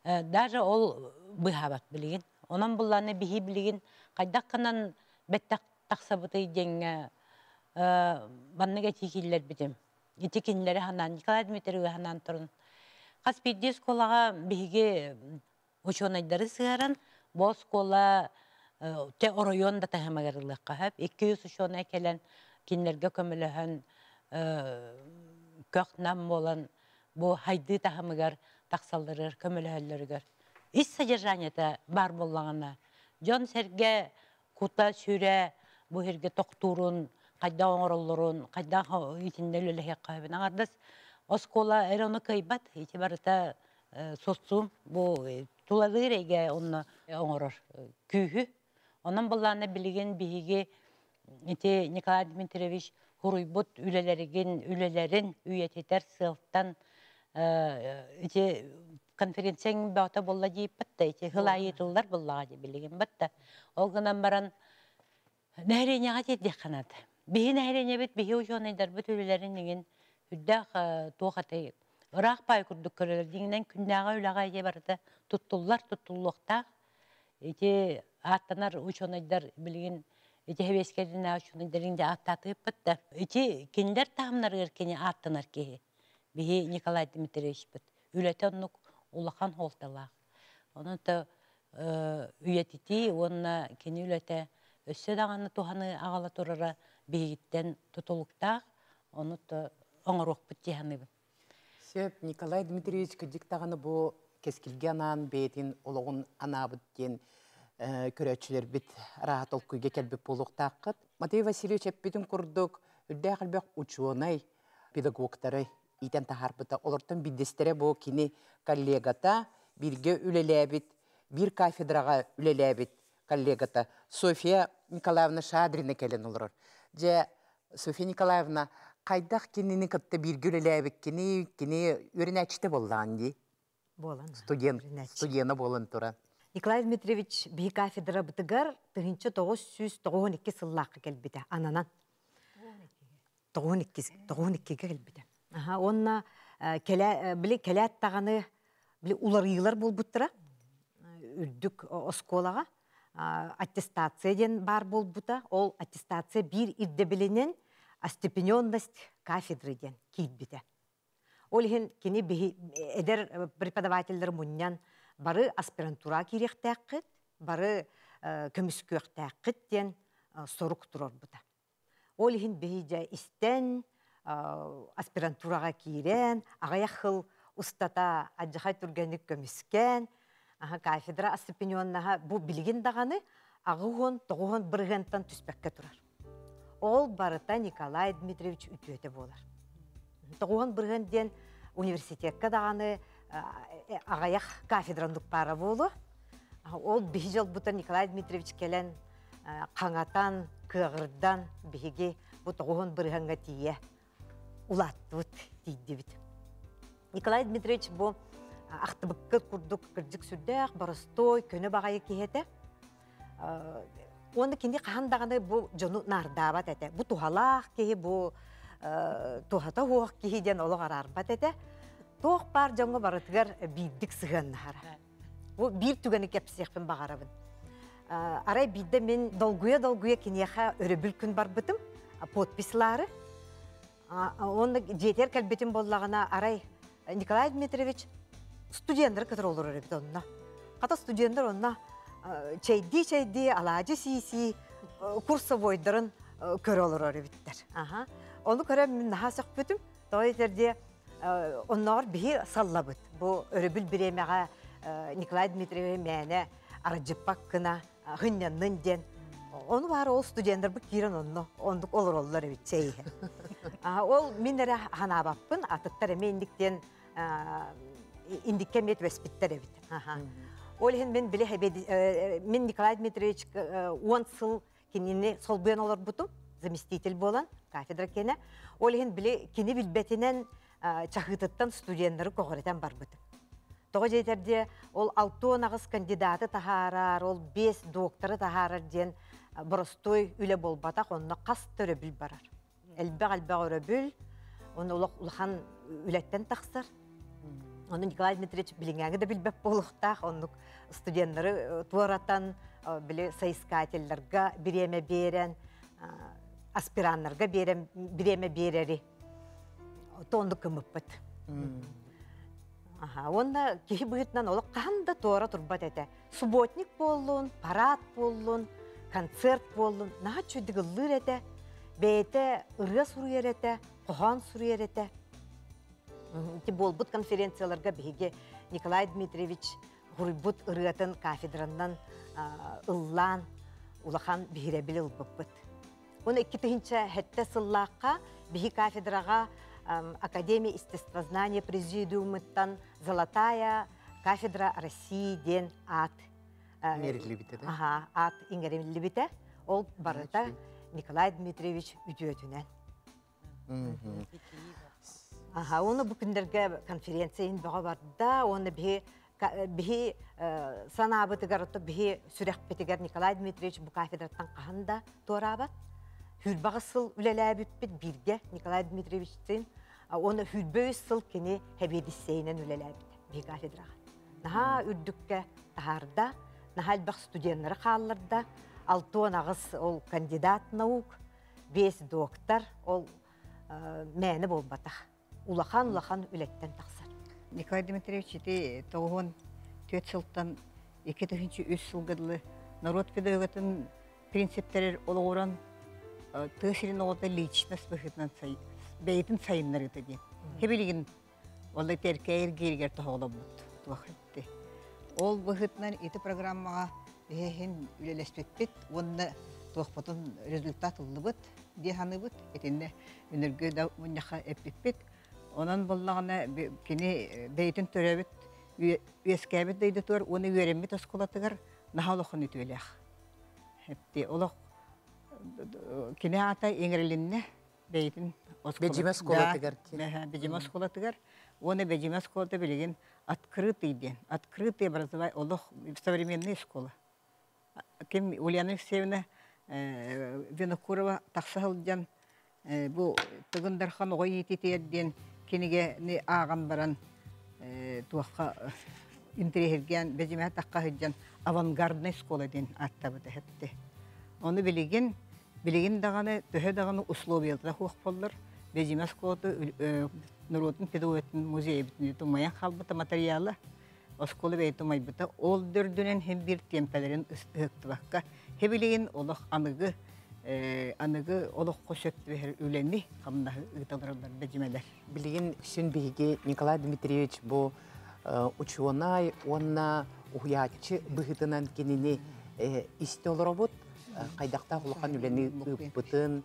даже ол быһаабат билигин. Онон буллааны биһи билигин хайдах гынан бэттэх тахсабытый диэҥҥэ маннык этии киллэрбитим. Ити кинилэри ханаан, Николай Дмитриевич ханаан турун. Хас биирдии оскуолаҕа биһиги учуонайдары сыһаран, бу оскуола те оройуон да таһымыгар ылыахха сөп. 200 учуонай кэлэн кинилэргэ көмөлөһөн көх-нам буолан бу хайдыы таһымыгар тахсалларыгар көмөлөһөллөрүгэр ис содержаниета баар буоллаҕына дьон-сэргэ кута-сүрэ бу сиргэ тохтуурун хайдах оҥороллорун хайдах итиннэ үлэлэһиэххэ сөбүн аҥардас оскуола эрэ ону кыайбат ити барыта социум бу тулалыыр эйгэ онно оҥорор күүһү онон былаана билигин биһиги ити Николай Дмитриевич хуруйбут үлэлэригин үлэлэрин үйэтитэр сыалтан ити конференцияң бөҕөтө буолла дииппит да ити хылаайытыллар буллаҕа дии билигин бат да ол гынан баран нэһилиэнньэҕэ тиэрдиэххэ наада биһи нэһилиэнньэбит биһи учуонайдарбыт үлэлэрин иҥин үрдээх туох этэй ыраах паай курдук көрөлөр дьиҥинэн күннээҕи үлэҕэ ити барыта туттуллар туттуллуохтаах ити ааттанар учуонайдар билигин ити сэбиэскэйдинээҕи учуонайдарын дьэ ааттаатыыппыт да ити кинилэр таһымнарыгар кини ааттанар киһи биһи Николай Дмитриевичпыт үлэтэ оннук улахан суолталаах. Онон то үйэтитии уонна кини үлэтэ өссө даҕаны туһаны аҕала турара биһигиттэн тутулуктаах, ону то оҥоруохпут дии саныыбын. Сөп, Николай Дмитриевич кырдьык даҕаны бу кэскилгэ анаан бэйэтин олоҕун анаабыт диэн көрөөччүлэрбит арааһа толкуйга кэлбит буолуохтааххыт. Матвей Васильевич эппитин курдук, үрдээх элбэх учуонай, педагогтары иитэн таһаарбыта. Олортон биирдэстэрэ бу кини коллегата, бииргэ үлэлээбит, биир кафедраҕа үлэлээбит коллегата Софья Николаевна Шадрина кэлэн олорор. Дьэ, Софья Николаевна, хайдах кинини кытта бииргэ үлэлээбиккини, кини үөрэнээччитэ буоллаҕын дии? Буолан. Студент, студена буолан туран. Николай Дмитриевич биһи кафедрабытыгар 1992 сыллаахха кэлбитэ, ананан. 92 иккигэ кэлбитэ. Аха, уонна кэлэ, били кэлээт даҕаны били уларыйыылар буолбуттара үрдүк оскуолаҕа аттестация диэн баар буолбута. Ол аттестация биир ирдэбилинэн остепененность кафедры диэн киирбитэ. Ол иһин кини биһи эдэр преподавателлэр мунньан бары аспирантура киириэхтээххит, бары көмүскүөхтээххит диэн сорук туруорбута. Ол иһин биһи дьэ истэн, аспирантураҕа киирэн, аҕыйах сыл устата адьахай түргэнник көмүскээн, кафедра остепененнаһа бу билигин даҕаны 89 бырыһыантан түспэккэ турар. Ол барыта Николай Дмитриевич үтүөтэ буолар. 90 бырыһыан диэн университекка даҕаны аҕыйах кафедраннык паара буолуо. Ол биһи дьолбута Николай Дмитриевич кэлэн хаҥатан, кыаҕырдан биһиги бу тоҕуһун бырыһаҥҥа тиийэ улааттыбыт, тиийдибит. Николай Дмитриевич бу ахтыбыкка курдук кырдьык сүрдээх, боростуой, көнө баҕайы киһи этэ. Уонна кини хаһан даҕаны бу дьону наардаабат этэ. Бу туһалаах киһи, бу туһата суох киһи диэн олох араарбат этэ. Туох баар дьоҥҥо барытыгар биирдик сыһыаннаһара. Бу биир түгэни кэпсиэхпин баҕарабын. Арай биирдэ мин долгуйа-долгуйа киниэхэ өрөбүл күн барбытым, подписьлары. Онно дьиэтигэр кэлбитим буоллаҕына, арай Николай Дмитриевич студеннары кытары олорор эбит онно. Хата студеннар онно чэйдии-чэйдии, алаадьы сии-сии курсовойдарын көрө олорор эбиттэр. Ону көрөн мин наһаа сөхпүтүм. Тоҕо этэр оннооҕор биһи саллабыт. Бу өрөбүл бириэмэҕэ Николай Дмитриевич мээнэ аралдьыппак гына хынньаннын диэн. Ону баар ол студеннарбыт киирэн онно оннук олороллор эбит чэй иһэ. Ол мин эрэ ханаабаппын, атыттар эмиэ инник диэн индикке эмиэ түбэспиттэр эбит. Ол иһин мин били мин Николай Дмитриевич 10 сыл кинини солбуйан олорбутум, заместитель буолан кафедра киэнэ. Ол иһин били кини билбэтинэн чаһыытыттан студеннары көҕүрэтэн барбытым. Тоҕо диэтэр ол 68 кандидаты таһаарар, ол 5 докторы таһаарар диэн боростуой үлэ буолбатах, онно хас да өрөбүл барар. Элбэх-элбэх өрөбүл, оны улахан үлэттэн тахсар. Оны Николай Дмитриевич билиҥээҥи да билбэт буолуохтаах, оннук студеннары туоратан, били соискательларга бириэмэ биэрэн, аспираннарга бириэмэ биэрэри оннук гыммыппыт. Уонна киһи быһыытынан олох хаһан да туора турбат этэ. Субботник буоллун, парад буоллун, концерт буоллун, наһаа үчүгэй ыллыыр этэ. Бэйэтэ ырыа суруйар этэ, хоһоон суруйар этэ. Ити буолбут конференцияларга биһиги Николай Дмитриевич хуруйбут ырыатын кафедранан ыллаан улахан биһирэбил ылбыппыт. Оны 2007 сыллаахха биһи кафедраҕа Академия естествознания президиумуттан «Золотая кафедра России» диэн аат иҥэриллибитэ. Аха, аат иҥэриллибитэ. Ол барыта Николай Дмитриевич үтүөтүнэн. Аха, оны бу күндерге конференция бөҕө барда, оны биһи биһи санаабытыгар, биһи сүрэхпитигэр Николай Дмитриевич бу кафедраттан хаһан да туораабат. Хүрбаҕы сыл үлэлээбиппит бииргэ Николай Дмитриевичтин, оны хүрбө сыл кини хэбиэдиссэйинэн үлэлээбит биһи кафедраҕа. Наһаа үрдүккэ таһаарда, наһаа элбэх студеннары хаалларда, 68 ол кандидат наук, 5 доктор, ол мээнэ буолбатах. Улахан-улахан үлэттэн тахсар. Николай Дмитриевич ити 94 сылтан 2003 сылга дылы норуот педагогатын принциптерер олоҕуран тыа сирин оҕото личность быһыытынан бэйэтин сайыннарыыта диэн. Хэбилигин ол теркейр гииригэр тоһоҕоломмут туох этти. Ол быһыытынан ити программаҕа биһиһин үлэлэспиппит уонна туохпутун результат ыллыбыт дии саныыбыт. Итиннэ үнүргү да мунньахха эппиппит. Онон боллаҕына кини бэйэтин төрөөбүт үөскээбит дойдутугар уонна үөрэммит оскуолатыгар наһаа улахан үтүөлээх. Эпти олох кини аата иҥэрилиннэ бэйэтин Бэдьимэ оскуолатыгар. Бэдьимэ оскуолатыгар. Уонна Бэдьимэ оскуолата билигин открытый диэн. Открытый образование олох современная школа. Ким Ульяна Алексеевна Винокурова тахса сылдьан бу Тыгын Дархан оҕо иититигэр диэн кинигэни ааҕан баран туохха интэриэһиргээн Бэдьимэ тахха сылдьан авангардная школа диэн ааттабыта эһэтти. Ону билигин билигин даҕаны төһө даҕаны условиялара суох буоллар Бэдьимэ оскуолата норуотун педагогатын музейбытын тумайан хаалбыта материала оскуола бэйэтэ тумайбыта ол дөрдүнэн хем биир тиэмпэлэрин ыһыктыбакка хебилигин олох аныгы аныгы олоххо сөп түбэһэр үлэни хамнаһы ыыталараллар бэдьимэлэр. Билигин сүн биһиги Николай Дмитриевич бу учуонай уонна уһуйааччы быһыытынан кинини истэ олоробут, хайдахтаах улахан үлэни ыыппытын,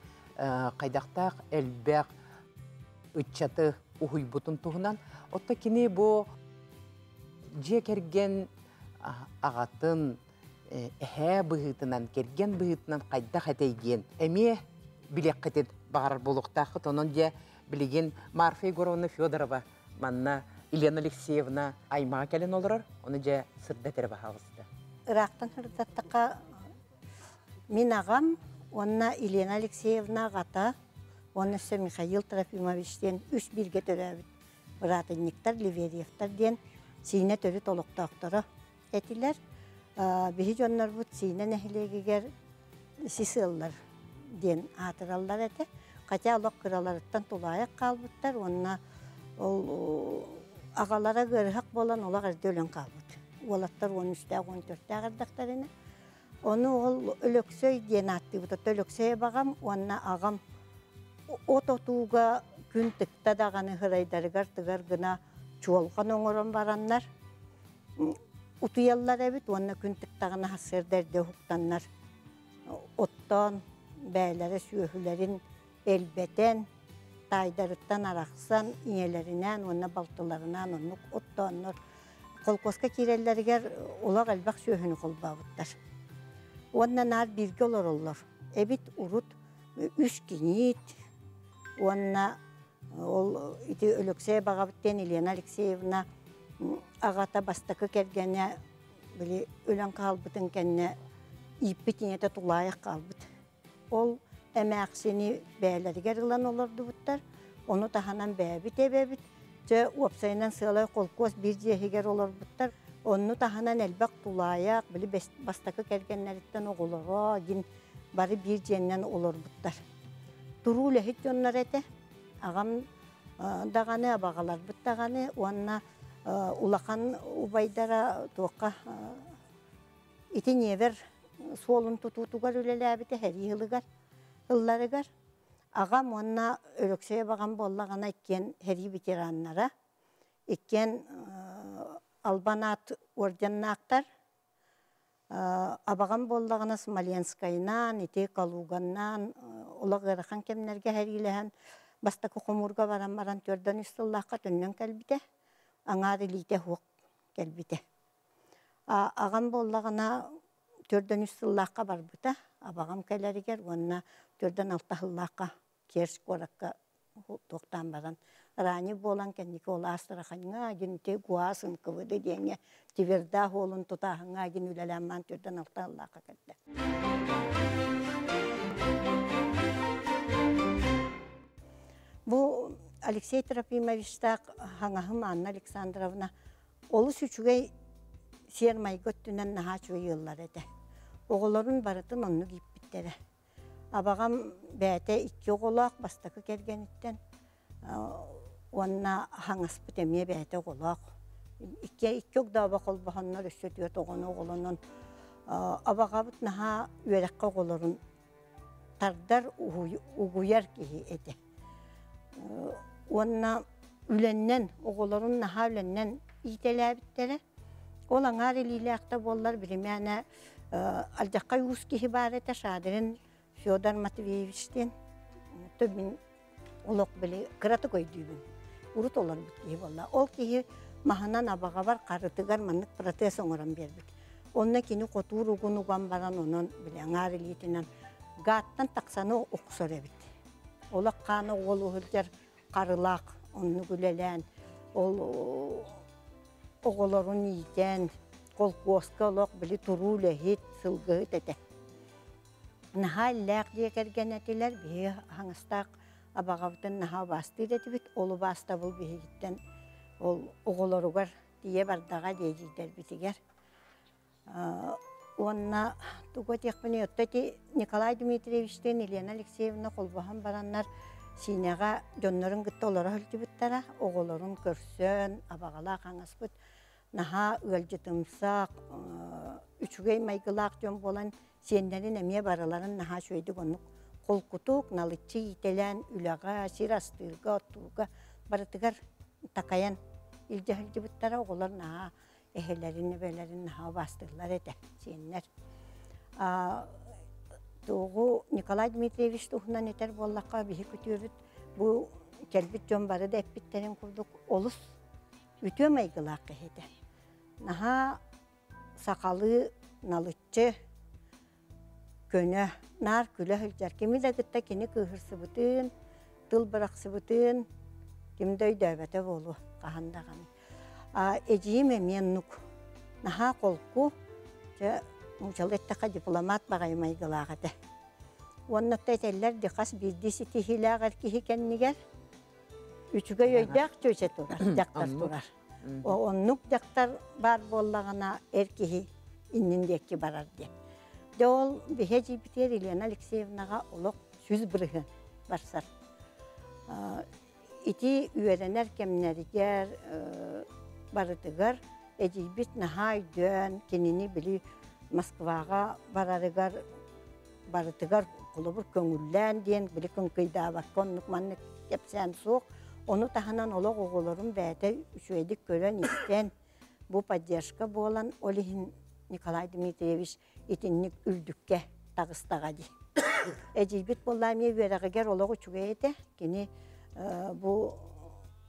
хайдахтаах элбэх ыччаты уһуйбутун туһунан. Отто кини бу дьиэ кэргэн аҕатын эһээ быһыытынан, кэргэн быһыытынан хайдах этэй диэн эмиэ билиэххитин баҕарар буолуохтааххыт. Онон дьэ билигин Марфа Егоровна Федорова манна Елена Алексеевна аймаҕа кэлэн олорор, ону дьэ сырдат эрэ баһаалыста. Ыраахтан сырдаттахха мин аҕам уонна Елена Алексеевна аҕата уонна өссө Михаил Трофимович диэн үс бииргэ төрөөбүт быраатынньыктар Леверьевтар диэн Сиинэ төрүт олохтоохторо этилэр. Биһи дьоннорбут Сиинэ нэһилиэгигэр сис ыаллар диэн аатыраллар этэ. Хотя олох кыраларыттан тулаайах хаалбыттар уонна ол аҕалара ыарыһах буолан олох эрдэ өлөн хаалбыт. Уолаттар 13-тээх, 14-тээх эрдэхтэринэ. Ону ол Өлөксөй диэн ааттыыбыт. Оттон Өлөксөй абаҕам уонна аҕам от отууга күн тыкта даҕаны һырайдарыгар тыгар гына чуолҕан оҥорон бараннар утуйаллар эбит уонна күн тыктаҕына сарсыарда эрдэ уһуктаннар оттоон бэйэлэрэ сүөһүлэрин элбэтэн таайдарыттан арахсан ийэлэринээн уонна балтыларынаан оннук оттооннор холкуоска киирэллэригэр олох элбэх сүөһүнү холбообуттар уонна наар бииргэ олороллор эбит урут үс киниит уонна ол ити Өлөксөй баҕабыт диэн Елена Алексеевна аҕата бастакы кэргэнэ били өлөн хаалбытын кэннэ ииппит ийэтэ тулаайах хаалбыт. Ол эмээхсини бэйэлэригэр ылан олордубуттар. Ону таһынан бэйэбит эбэбит. Дьэ, уопсайынан сыалай холкуос биир дьиэһигэр олорбуттар. Онну таһынан элбэх тулаайах, били бастакы кэргэннэриттэн оҕолоро дин бары биир дьиэннэн олорбуттар. Туруу үлэһит дьоннор этэ. Аҕам даҕаны, абаҕаларбыт даҕаны уонна улахан убайдара туохха ити Невер суолун тутуутугар үлэлээбитэ сэрии ылыгар ылларыгар. Аҕам уонна Өлөксөй абаҕам буоллаҕына иккиэн сэрии ветераннара, иккиэн Албан аат орденнаахтар. Абаҕам буоллаҕына Смоленскайнаан, ити Калуганнаан олох ыарахан кэмнэргэ сэриилэһэн бастакы хомуурга баран баран төрдөн үс сыллаахха төннөн кэлбитэ, аҥаар илиитэ суох кэлбитэ. Аҕам буоллаҕына төрдөн үс сыллаахха барбыта, абаҕам кэлэригэр уонна төрдөн алта сыллаахха Керчь куоракка туохтаан баран ранее буолан кэнники ол Астраханьҥа гинти ГУАС НКВД диэҥҥэ Тверда уолун тутааһыҥҥа гин үлэлээн маан түрдэн алта аллаахха кэллэ. Бу Алексей Трофимовичтаах хаҥаһым Анна Александровна олус үчүгэй сиэр-майгы өттүнэн наһаа үчүгэй ыаллар этэ. Оҕолорун барытын оннук ииппиттэрэ. Абаҕам бэйэтэ икки оҕолоох бастакы кэргэниттэн уонна хаҥаспыт эмиэ бэйэтэ оҕолоох. Икки икки огдообо холбоһоннор өссө түөрт оҕону оҕолонон абаҕабыт наһаа үөрэххэ оҕолорун тардар, угуйар киһи этэ. Уонна үлэннэн, оҕолорун наһаа үлэннэн иитэлээбиттэрэ. Ол аҥаар илиилээх да буоллар биримээнэ алдьархай уус киһи баар этэ Шадрин Федор Матвеевич диэн. Мин олох били кыратык өйдүүбүн. Урут олорбут киһи буолла. Ол киһи маһынан абаҕабар харытыгар маннык протез оҥорон биэрбит. Онно кини хотуур угун уган баран онон били аҥаар илиитинэн гааттан тахсаны охсор эбит. Олох хаана уол уһулдьар харылаах оннук үлэлээн ол оҕолорун иитэн холкуоска олох били туруу үлэһит, сылгыһыт этэ. Наһаа иллээх дьиэ кэргэн этилэр, биһиги хаҥастаах абаҕабытын наһаа убаастыыр этибит, ол убаастабыл биһигиттэн ол оҕолоругар тиийэ бардаҕа диэдьийдэрбитигэр. Уонна тугу этиэхпиний, оттон ити Николай Дмитриевичтиин Елена Алексеевна холбоһон бараннар Сиинэҕэ дьоннорун кытта олоро сылдьыбыттара, оҕолорун көрсөн, абаҕалаах аҥаспыт наһаа ыалдьытымсах, үчүгэй майгылаах дьон буолан сиэннэрин эмиэ барыларын наһаа үчүгэйдик оннук холкутук, налыччы иитэлээн үлэҕэ, сир астыырга, оттуурга барытыгар такайан илдьэ сылдьыбыттара, оҕолор наһаа эһэлэрин, эбэлэрин наһаа убаастыыллар этэ, сиэннэр. Туоҕу Николай Дмитриевич туһунан этэр буоллахха, биһи күтүөбүт бу кэлбит дьон бары да эппиттэрин курдук олус үтүө майгылаах киһи этэ. Наһаа сахалыы налыччы, көнө, наар күлэ сылдьар. Кими да кытта кини кыыһырсыбытын, тыл бырахсыбытын ким да өйдөөбөтө буолуо хаһан даҕаны. Эдьиийим эмиэ оннук. Наһаа холку, дьэ, нууччалыы эттэххэ дипломат баҕайы майгылаах этэ. Уонна этэллэр ди хас биирдии ситиһиилээх эр киһи кэннигэр үчүгэй өйдөөх чүөчэ турар, дьахтар турар. Оннук дьахтар баар буоллаҕына эр киһи иннин диэки барар диэн. Дьэ ол биһи эдьиийбитигэр Елена Алексеевнаҕа олох 100% барсар. Ити үөрэнэр кэмнэригэр барытыгар эдьиийбит наһаа өйдөөн, кинини били Москваҕа барарыгар барытыгар холобур көҥүллээн диэн били кыҥкыйдаабакка оннук маннык кэпсээн суох. Ону таһынан олох оҕолорун бэйэтэ үчүгэйдик көрөн-истэн бу поддержка буолан, ол иһин Николай Дмитриевич итинник үрдүккэ таҕыстаҕа дии. Эдьиийбит буоллаа эмиэ үөрэҕигэр олох үчүгэй этэ. Кини бу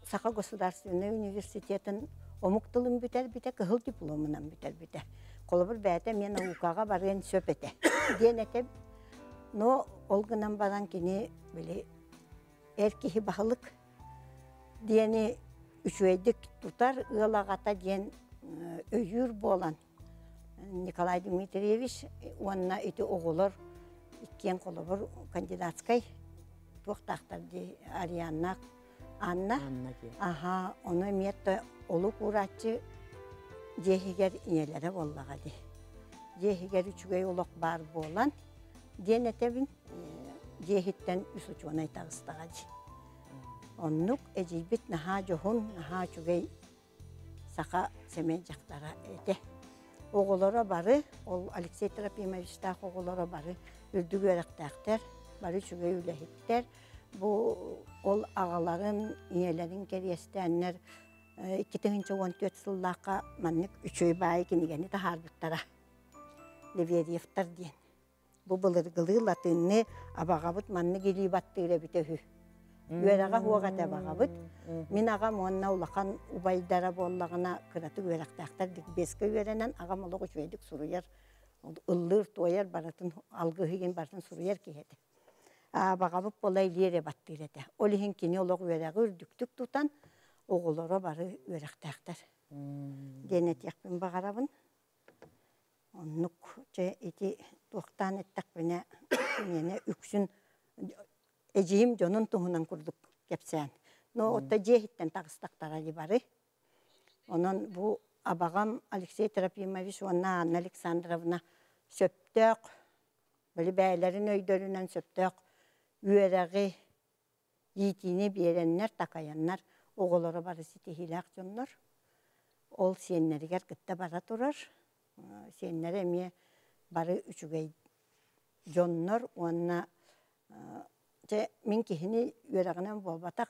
Саха государственнай университетын омук тылын бүтэрбитэ, кыһыл дипломунан бүтэрбитэ. Холобур, бэйэтэ эмиэ наукаҕа барыан сөп этэ диэн этэ. Но ол гынан баран кини били эр киһи баһылык диэни үчүгэйдик тутар ыал аҕата диэн өйүүр буолан Николай Дмитриевич уонна ити оҕолор иккиэн холобур кандидатскай туохтаахтар дии Арианна Анна аха ону эмиэ олук уурааччы дьиэ иһигэр ийэлэрэ буоллаҕа дии дьиэ иһигэр үчүгэй олох баар буолан диэн этэбин дьиэ иһиттэн үс учуонай таҕыстаҕа дии оннук эдьиийбит наһаа дьоһун наһаа үчүгэй саха сэмэй дьахтара этэ. Оҕолоро бары, ол Алексей Трофимовичтаах оҕолоро бары үрдүк үөрэхтээхтэр, бары үчүгэй үлэһиттэр. Бу ол аҕаларын, ийэлэрин кэриэстээннэр 2014 сыллаахха маннык үчүгэй баайы кинигэни таһаарбыттара. Леверьевтар диэн. Бу былыргылыы латыынныы абаҕабыт маннык илии баттыыр эбитэ үһү. Үөрэҕэ суох этэ абаҕабыт. Мин аҕам уонна улахан убайдара буоллаҕына кыратык үөрэхтээхтэр ликбезкэ үөрэнэн аҕам олох үчүгэйдик суруйар, ыллыыр-туойар барытын алгыһы барытын суруйар киһи этэ. Абаҕабыт буола илии эрэ баттыыр этэ. Ол иһин кини олох үөрэҕи үрдүктүк тутан оҕолоро бары үөрэхтээхтэр диэн этиэхпин баҕарабын. Оннук чэ ити туохтаан эттэхпинэ миэнэ үксүн эдьиийим дьонун туһунан курдук кэпсээн. Но отто дьиэ иһиттэн таҕыстахтара дии бары. Онон бу абаҕам Алексей Трофимович уонна Анна Александровна сөптөөх, били бэйэлэрин өйдөрүнэн сөптөөх үөрэҕи, иитиини биэрэннэр, такайаннар оҕолоро бары ситиһиилээх дьоннор. Ол сиэннэригэр кытта бара турар. Сиэннэрэ эмиэ бары үчүгэй дьоннор уонна дьэ мин киһини үөрэҕинэн буолбатах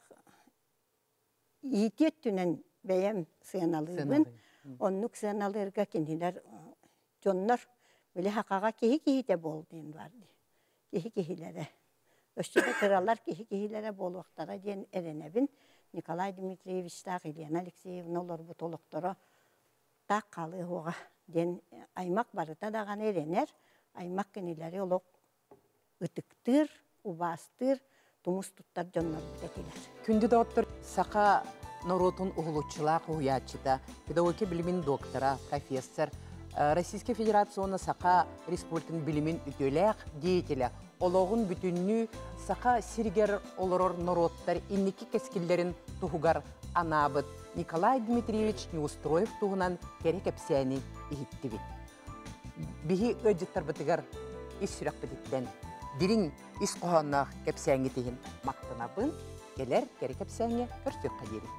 иитии өттүнэн бэйэм сыаналыыбын. Оннук сыаналыырга кинилэр дьоннор били хахаҕа киһи киһитэ буол диэн баар дии. Киһи киһилэрэ. Өссө да кыралар киһи киһилэрэ буолуохтара диэн эрэнэбин. Николай Дмитриевичтаах Елена Алексеевна олорбут олохторо таах хаалыа суоҕа диэн аймах барыта даҕаны эрэнэр. Аймах кинилэри олох ытыктыыр, убаастыыр, тумус туттар дьоннорбут этилэр. Күндү доҕоттор, саха норуотун уһулуччулаах уһуйааччыта, педагогика билимин доктора, профессор, Российскай Федерация уонна Саха Республикатын билимин үтүөлээх деятелэ, олоҕун бүтүннүү саха сиригэр олорор норуоттар инники кэскиллэрин туһугар анаабыт Николай Дмитриевич Неустроев туһунан кэрэ кэпсээни иһиттибит. Биһи ыалдьыттарбытыгар ис сүрэхпититтэн дириҥ ис хоһоонноох кэпсээҥҥит иһин махтанабын, кэлэр кэрэ кэпсээҥҥэ көрсүөххэ диэри.